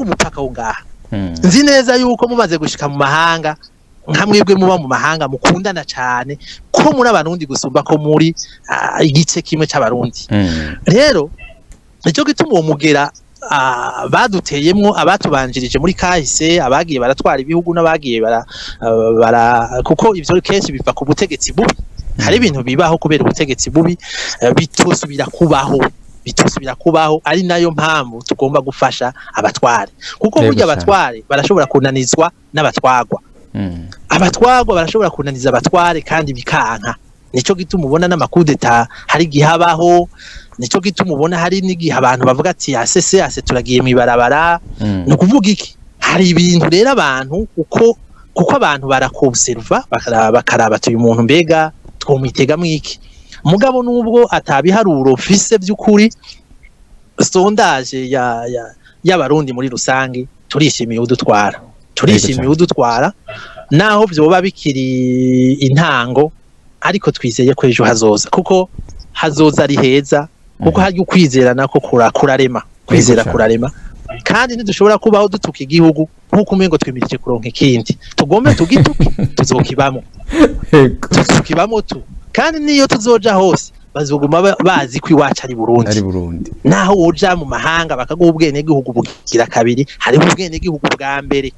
Speaker 2: umupaka wo ngaha. Nzi neza yuko mumaze gushika mu mahanga, nka mwebwe muba mu mahanga mukundana cyane ko muri abarundi gusumba ko muri igice kimwe c'abarundi. Rero nicyo gituma uwo mugera baduteyemwo abatubanjirije muri kahise, abagiye baratwara ibihugu n'abagiye bara kuko ivyo kenshi biva ku butegetsi bubi. Hari ibintu bibaho kubera ubutegetsi bubi bitosubira kubaho, ari nayo mpamvu tugomba gufasha abatware, kuko burya abatware barashobora kunanizwa n'abatwagwa. Abatwagwa barashobora kunaniza abatware kandi bikanka. Nico gituma ubona n'amakudeta hari gihabaho, nico gituma ubona hari n'igihe abantu bavuga ati asese ase turagiye mwibarabara. No kuvuga iki, hari ibintu rero abantu uko kuko abantu barakobserva bakaraba tuyu muntu mbega twomwitega mwiki. Mugabo nubwo atabiharuro mfise by'ukuri, sondage y'abarundi muri rusange turishimiye udutwara, naho vyoba bikiri intango. Ariko twizeye ko ejo hazoza, kuko hazoza ari heza, kuko hari ukwizera nako kurarema, kwizera kurarema. Kandi ntidushobora kubaho dutuka igihugu nk'uko umengo twimirije kuronka ikindi, tugombe tugituke, tuzokibamo, tuzokibamo tu. Kandi niyo tuzoja hose bazoguma bazi ko iwacu ari Burundi,
Speaker 1: ari Burundi.
Speaker 2: Naho woja mu mahanga bakaguha ubwenegihugu bugira kabiri, hariho ubwenegihugu bwa mbere.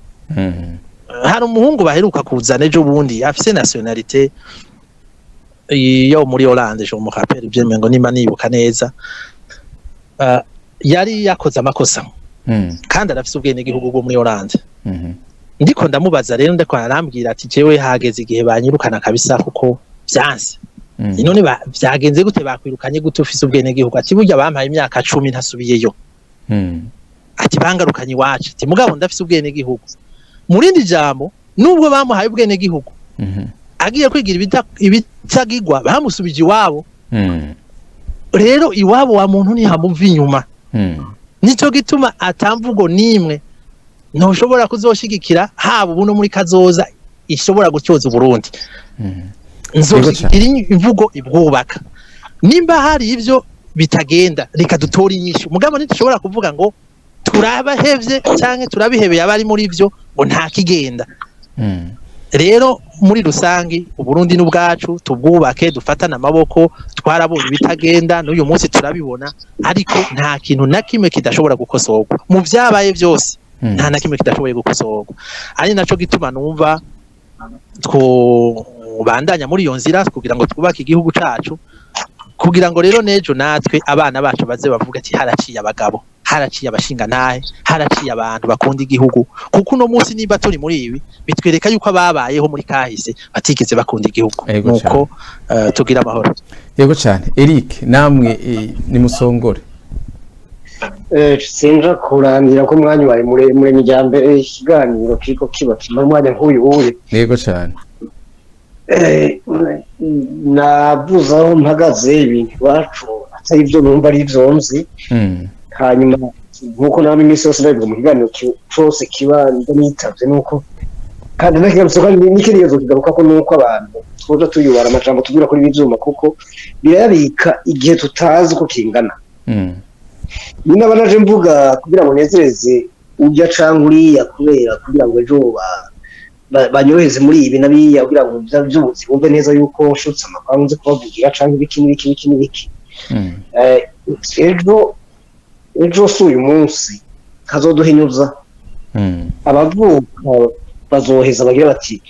Speaker 2: Hari umuhungu baheruka kuzana ejo bundi afise nationalité yo muri Hollande, je me rappelle bien, ngo nimba nibuka neza, yari yakoze amakosa kandi arafise ubwenegihugu bwo muri Hollande. Ndiko ndamubaza rero, ndiko arambwira ati jewe hageze igihe banyirukana kabisa kuko vyanse. None vyagenze gute, bakwirukanye gute ufise ubwenegihugu? Ati burya bampaye imyaka 10 ntasubiyeyo. Ati bangarukanye iwacu, ati mugabo ndafise ubwenegihugu. Mu rindi jambo, nubwo bamuhaye ubwenegihugu, agiye kwigira ibitagigwa, bamusubije iwabo. Rero iwabo wa muntu ntihamuva inyuma. Nico gituma atamvugo nimwe ntushobora kuzoshigikira, haba ubu no muri kazoza, ishobora gutyoza Uburundi. Nzoshigikira imvugo ibwubaka. Nimba hari ivyo bitagenda, reka dutore inyishu. Mugabo ntitushobora kuvuga ngo turabahevye canke turabihebeye abari muri ivyo ngo nta kigenda. Rero muri rusangi Uburundi n'ubwacu, tubwubake, dufatane amaboko. Twarabonye ibitagenda, n'uyu munsi turabibona, ariko nta kintu na kimwe kidashobora gukosorwa mu vyabaye byose. Nta na kimwe kidashoboye gukosorwa, ari naco gituma numva twobandanya muri iyo nzira kugira ngo twubake igihugu cacu, kugira ngo rero nejo natwe abana bacu baze bavuga ati haraciye abagabo, haraciye abashingantahe, haraciye abantu bakunda igihugu. Kuko uno munsi niba turi muri ibi, bitwereka yuko ababayeho muri kahise batigeze bakunda igihugu. Nuko tugira amahoro.
Speaker 1: Yego cyane. Eric, namwe nimusongore.
Speaker 3: Sinja kurangira ko umwanya wawe muremure, mijyambere ikiganiro kiriko kiba kimara umwanya nk'uyu uye.
Speaker 1: Yego cyane.
Speaker 3: Navuze aho mpagaze, ibintu iwacu atari ibyo numva ari ibyo nzi. Hanyuma nkuko namwe iminsi yose ndabivuga mu kiganiro cose kiba nitavye, nuko kandi nakigarutse, kandi n'ikindi kibazo kigaruka ko nuko abantu twoja tuyubara amajambo tubwira kuri ibyuma, kuko birayabika igihe tutazi uko kingana. Nyine aba naje mvuga kugira ngo nezereze ujya canke uriya, kubera kugira ngo ejo banyoheze muri ibi nabiya, kugira ngo by'ubuzi bumve neza yuko nshutse amakuru nzi kubavugira canke ibiki n'ibiki n'ibiki n'ibiki. Ejo si uyu munsi kazoduhinyuza. Abavuka bazoheza bagira bati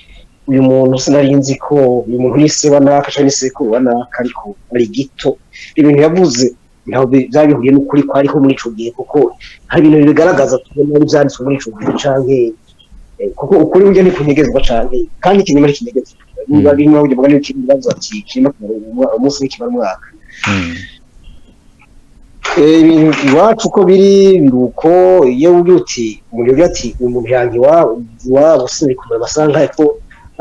Speaker 3: uyu muntu sinari nzi ko uyu muntu ni se wa naka canke ni sekuru wa naka, ariko ari gito, ibintu yavuze ntaho byabihuriye n'ukuri kwariho muri ico gihe, kuko hari ibintu bigaragaza tubona ivyanditswe muri ico gihe canke kuko ukuri burya ntikunyegezwa canke kandi ikinyoma ntikinyegezwa. Niba bimwe burya mugani w'ikibazo ati ikinyoma kimara umunsi n'ikimara umwaka. Ibintu iwacu uko biri biruko, iyo ugira uti umuntu ugira ati uyu muntu yanjye iwabo sinari kumara amasaha nk'ayo, ko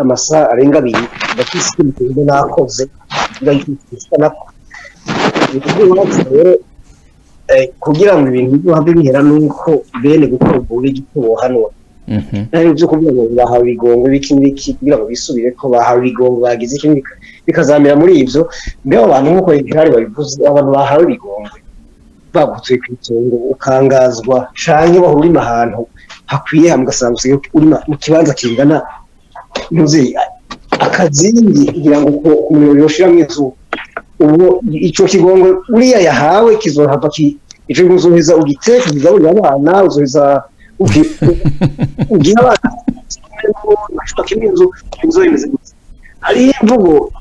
Speaker 3: amasaha arenga abiri ndafise ikintu nakoze ndagifise nako. Iwacu rero kugira ngo ibintu bizohave bihera, nuko bene gukora ubwo bubi gito bohanwa. Nari byo kuvuga ngo bahawe ibigongo ibiki n'ibiki kugira ngo bisubire ko bahawe ibigongo bagize iki bikazamera muri ivyo. Mbega abantu nk'uko Ihari babivuze, abantu bahawe ibigongo bagutuye kw'itongo ukangazwa, canke bahora urima ahantu hakwiye, hamwe ugasanga usigaye urima mu kibanza kingana ntuzi akazingi, kugira ngo umuriro yoshiramwo izuba. Ubu ico kigongo uriya yahawe kizohava ico uzoheza ugiteke ukigaburira abana, uzoheza ugihe abana kimwe inzu inzu imeze gutya. Hari imvugo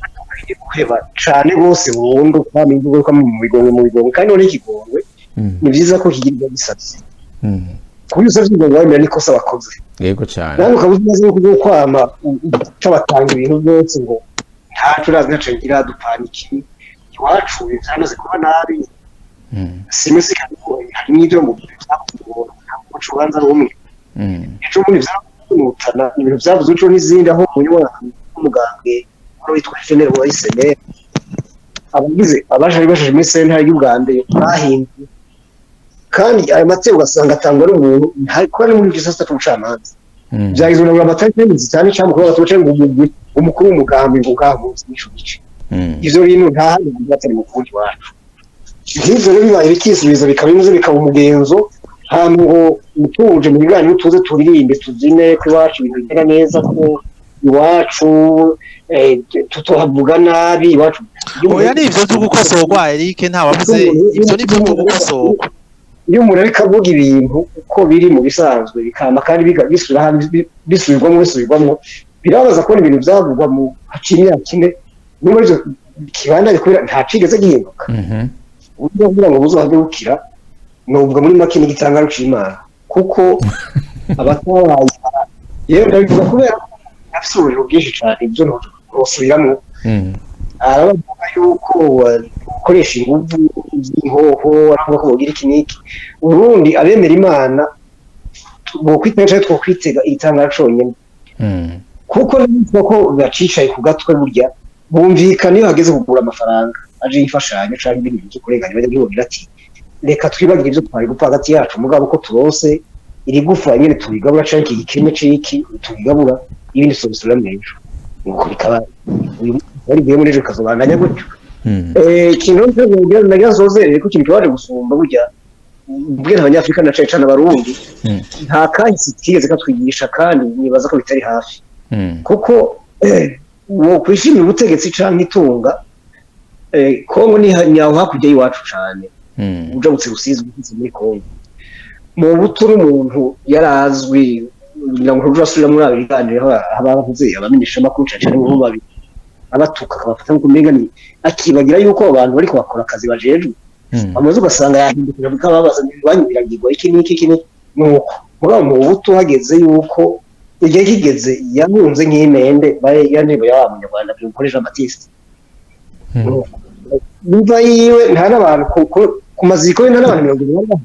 Speaker 3: guheba cane rwose burundu, kwama imvugo yo kwama mu bigongwe mu bigongwe, kandi none ikigongwe ni vyiza ko kigirwa gisavye, kuko iyo usavye ikigongwe wemera n'ikosa wakoze.
Speaker 1: Yego cyane.
Speaker 3: Nawe ukaba uzi neza yuko ugiye kwama uca batanga ibintu byose ngo ntaco urazi ntaco ngira dupana iki iwacu ibintu vyamaze kuba nabi. Simwe si hari n'ivyo mu byakubona ntabwo urubanza rumwe ejo bundi vyakumutana ibintu vyavuze ejo n'izindi, aho umunywanyi w'umugambwe wari witwa General wa SNL abagize abaje bashaje muri sentare y'ubwa mbere bahinduye, kandi ayo mateka ugasanga atangwa n'umuntu kuba ari muri gisata c'ubucamanza. Vyagizwe na Buramatari zitane cyangwa kuba batoce ngo umugwi umukuru w'umugambi ngo ngaho n'ico gice. Ivyo bintu nta handi batari mu kundi wacu. Nk'ivyo rero bibaye bikisubiza, bikaba bimeze, bikaba umugenzo, hama ngo utuje mu biganiro, tuze turirimbe, tuzine ko iwacu ibintu bigenda neza, ko iwacu tutohavuga nabi iwacu.
Speaker 2: Oya, ni ivyo vyo gukosorwa, Eric, ntawavuze ivyo, ni ivyo vyo gukosorwa.
Speaker 3: Iyo umuntu ariko avuga ibintu uko biri mu bisanzwe, bikama kandi bisubira hamwe, bisubirwamo, bisubirwamo, birababaza kubona ibintu byavugwa mu haciye imyaka 4 n'ubu arivyo kibandanye, kubera nta cigeze gihinduka. Uburyo kugira ngo buzohave bukira, novuga muri make n'igitangaro c'Imana, kuko abatabaye, yewe ndabivuga kubera ko afise uburiro bwinshi cane, ibyo ntosubiramwo. Arabavuga yuko ukoresha inguvu z'inkoho, aravuga ko bogira iki n'iki. Uburundi, abemera Imana bokwitega canke twokwitega igitangaro conyene, kuko nibwo ko bacicaye ku gatwe. Burya bumvikana iyo hageze kugura amafaranga aje y'imfashanyo canke ibindi bintu vyo kurenganya abanyagihugu, bagira ati: "Reka twibagire ivyo twari gupfa hagati yacu, mugabo ko turose iri gufa nyene tubigabura, canke iki gikene c'iki tubigabura, ibindi tuzobisubira mw'ejo." Nuko bikaba uyu munsi bari muri ejo bikazobandanya gutyo. Ikintu rero nagira nzozerere ko ikintu kibaje gusumba burya mbwira Abanyafrika na cane cane Abarundi, nta kahise kigeze katwigisha, kandi nibaza ko bitari hafi, kuko wo kwishimira ubutegetsi canke itunga, Kongo ni nyaho hakurya y'iwacu cane. Ujabutse Rusizi ushitse muri Kongo, mu buto n'umuntu yarazwi, ngira ngo ntujya muri abo biganiro haba bavuze abamenyeshamakuru cane cane bo babiri, abatuka, akabafata nko kumenga ni, akibagira yuko abo bantu bariko bakora akazi bajejwe. Bamaze ugasanga yahindukira bikababaza, banyibiragirwa iki n'iki iki n'iki. Nuko mugabo mu buto hageze yuko igihe kigeze yahunze nk'imende baye yandirimbo ya wa Munyarwanda byukoresha Jean Baptiste. Imva yiwe nta n'abantu ku maziko ye nta n'abantu 70.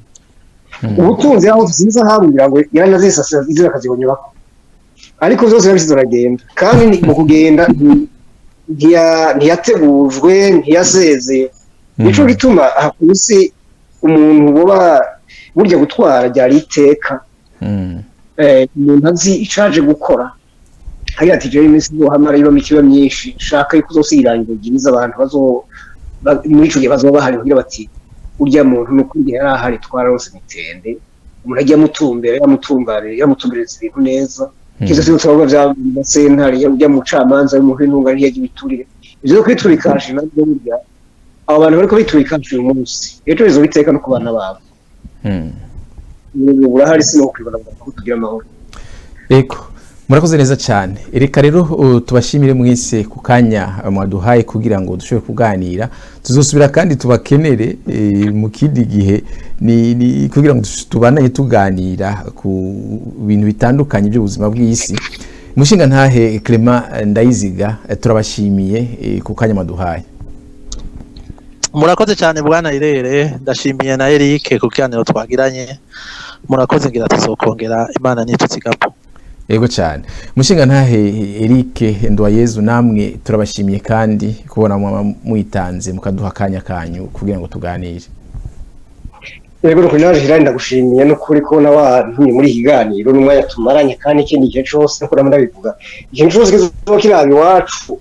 Speaker 3: Ubutunzi aho ziza habu, ngira ngo yaranazisasira izina akazibonyurako, ariko zose yarabisize aragenda. Kandi mu kugenda ntiyategujwe, ntiyasezeye. Nico gituma aha ku isi umuntu boba burya gutwara ryari iteka. Umuntu azi icaje gukora, hariya ati: "Jewe iminsi izohamara iba mike, iba myinshi, shaka yuko uzosiga irangira ryiza, abantu bazo muri ico gihe bazoba bahari kugira bati: urya muntu nuko igihe yari ahari twararonse mitende, umuntu agiye amutumbera, yamutunganira, yamutumbereza ibintu neza." Ivyo si twavuga vya sentare, ujya mu camanza y'umuntu w'intungane, ntiyagira ibiturire. Ivyo vyo kwiturikasha nabyo, burya abo bantu bariko biturikasha uyu munsi, ejo bizoba iteka no ku bana babo. Ubu burahari, sinokwibona ngo tugire amahoro.
Speaker 1: Ego, murakoze neza cyane. Reka rero tubashimire mwese ku kanya mwaduhaye kugira ngo dushobore kuganira. Tuzosubira kandi tubakenere mu kindi gihe ni kugira ngo tubandanye tuganira ku bintu bitandukanye by'ubuzima bw'isi. Mushinga ntahe Clement Ndayiziga, turabashimiye ku kanya mwaduhaye.
Speaker 2: Murakoze cyane, bwana Irere. Ndashimiye na Eric ku kiganiro twagiranye. Murakoze, ngira tuzokongera, Imana nituzigapo.
Speaker 1: Yego cyane. Mushinga ntahe Eric Nduwayezu, namwe turabashimiye kandi kubona mwitanze mukaduha akanya kanyu kugira ngo tuganire.
Speaker 3: Yego, nuko naje hirani, ndagushimiye n'ukuri ko na wantumye muri iki kiganiro n'umwanya tumaranye. Kandi ikindi gihe cose, nkuko namwe ndabivuga, ikintu cose kizoba kiraba iwacu,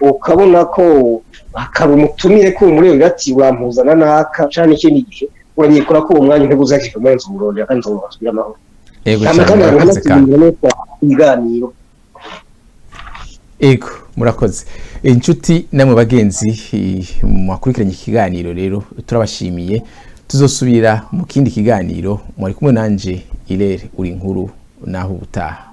Speaker 3: ukabona ko hakaba umutumire ko muri ati urampuzana naka canke ikindi gihe, uranyikora ko uwo mwanya nteguza hakiri kare, nzomurondera kandi nzomubasubira amahoro.
Speaker 1: Yego
Speaker 3: Hama
Speaker 1: cyane,
Speaker 3: kandi
Speaker 1: murakoze kandi.
Speaker 3: nkanakushimira no ibiganiro.
Speaker 1: Ego, murakoze. Inshuti namwe bagenzi mwakurikiranye ikiganiro rero, turabashimiye. Tuzosubira mu kindi kiganiro. Mwari kumwe nanje Irere uri inkuru, naho ubutaha.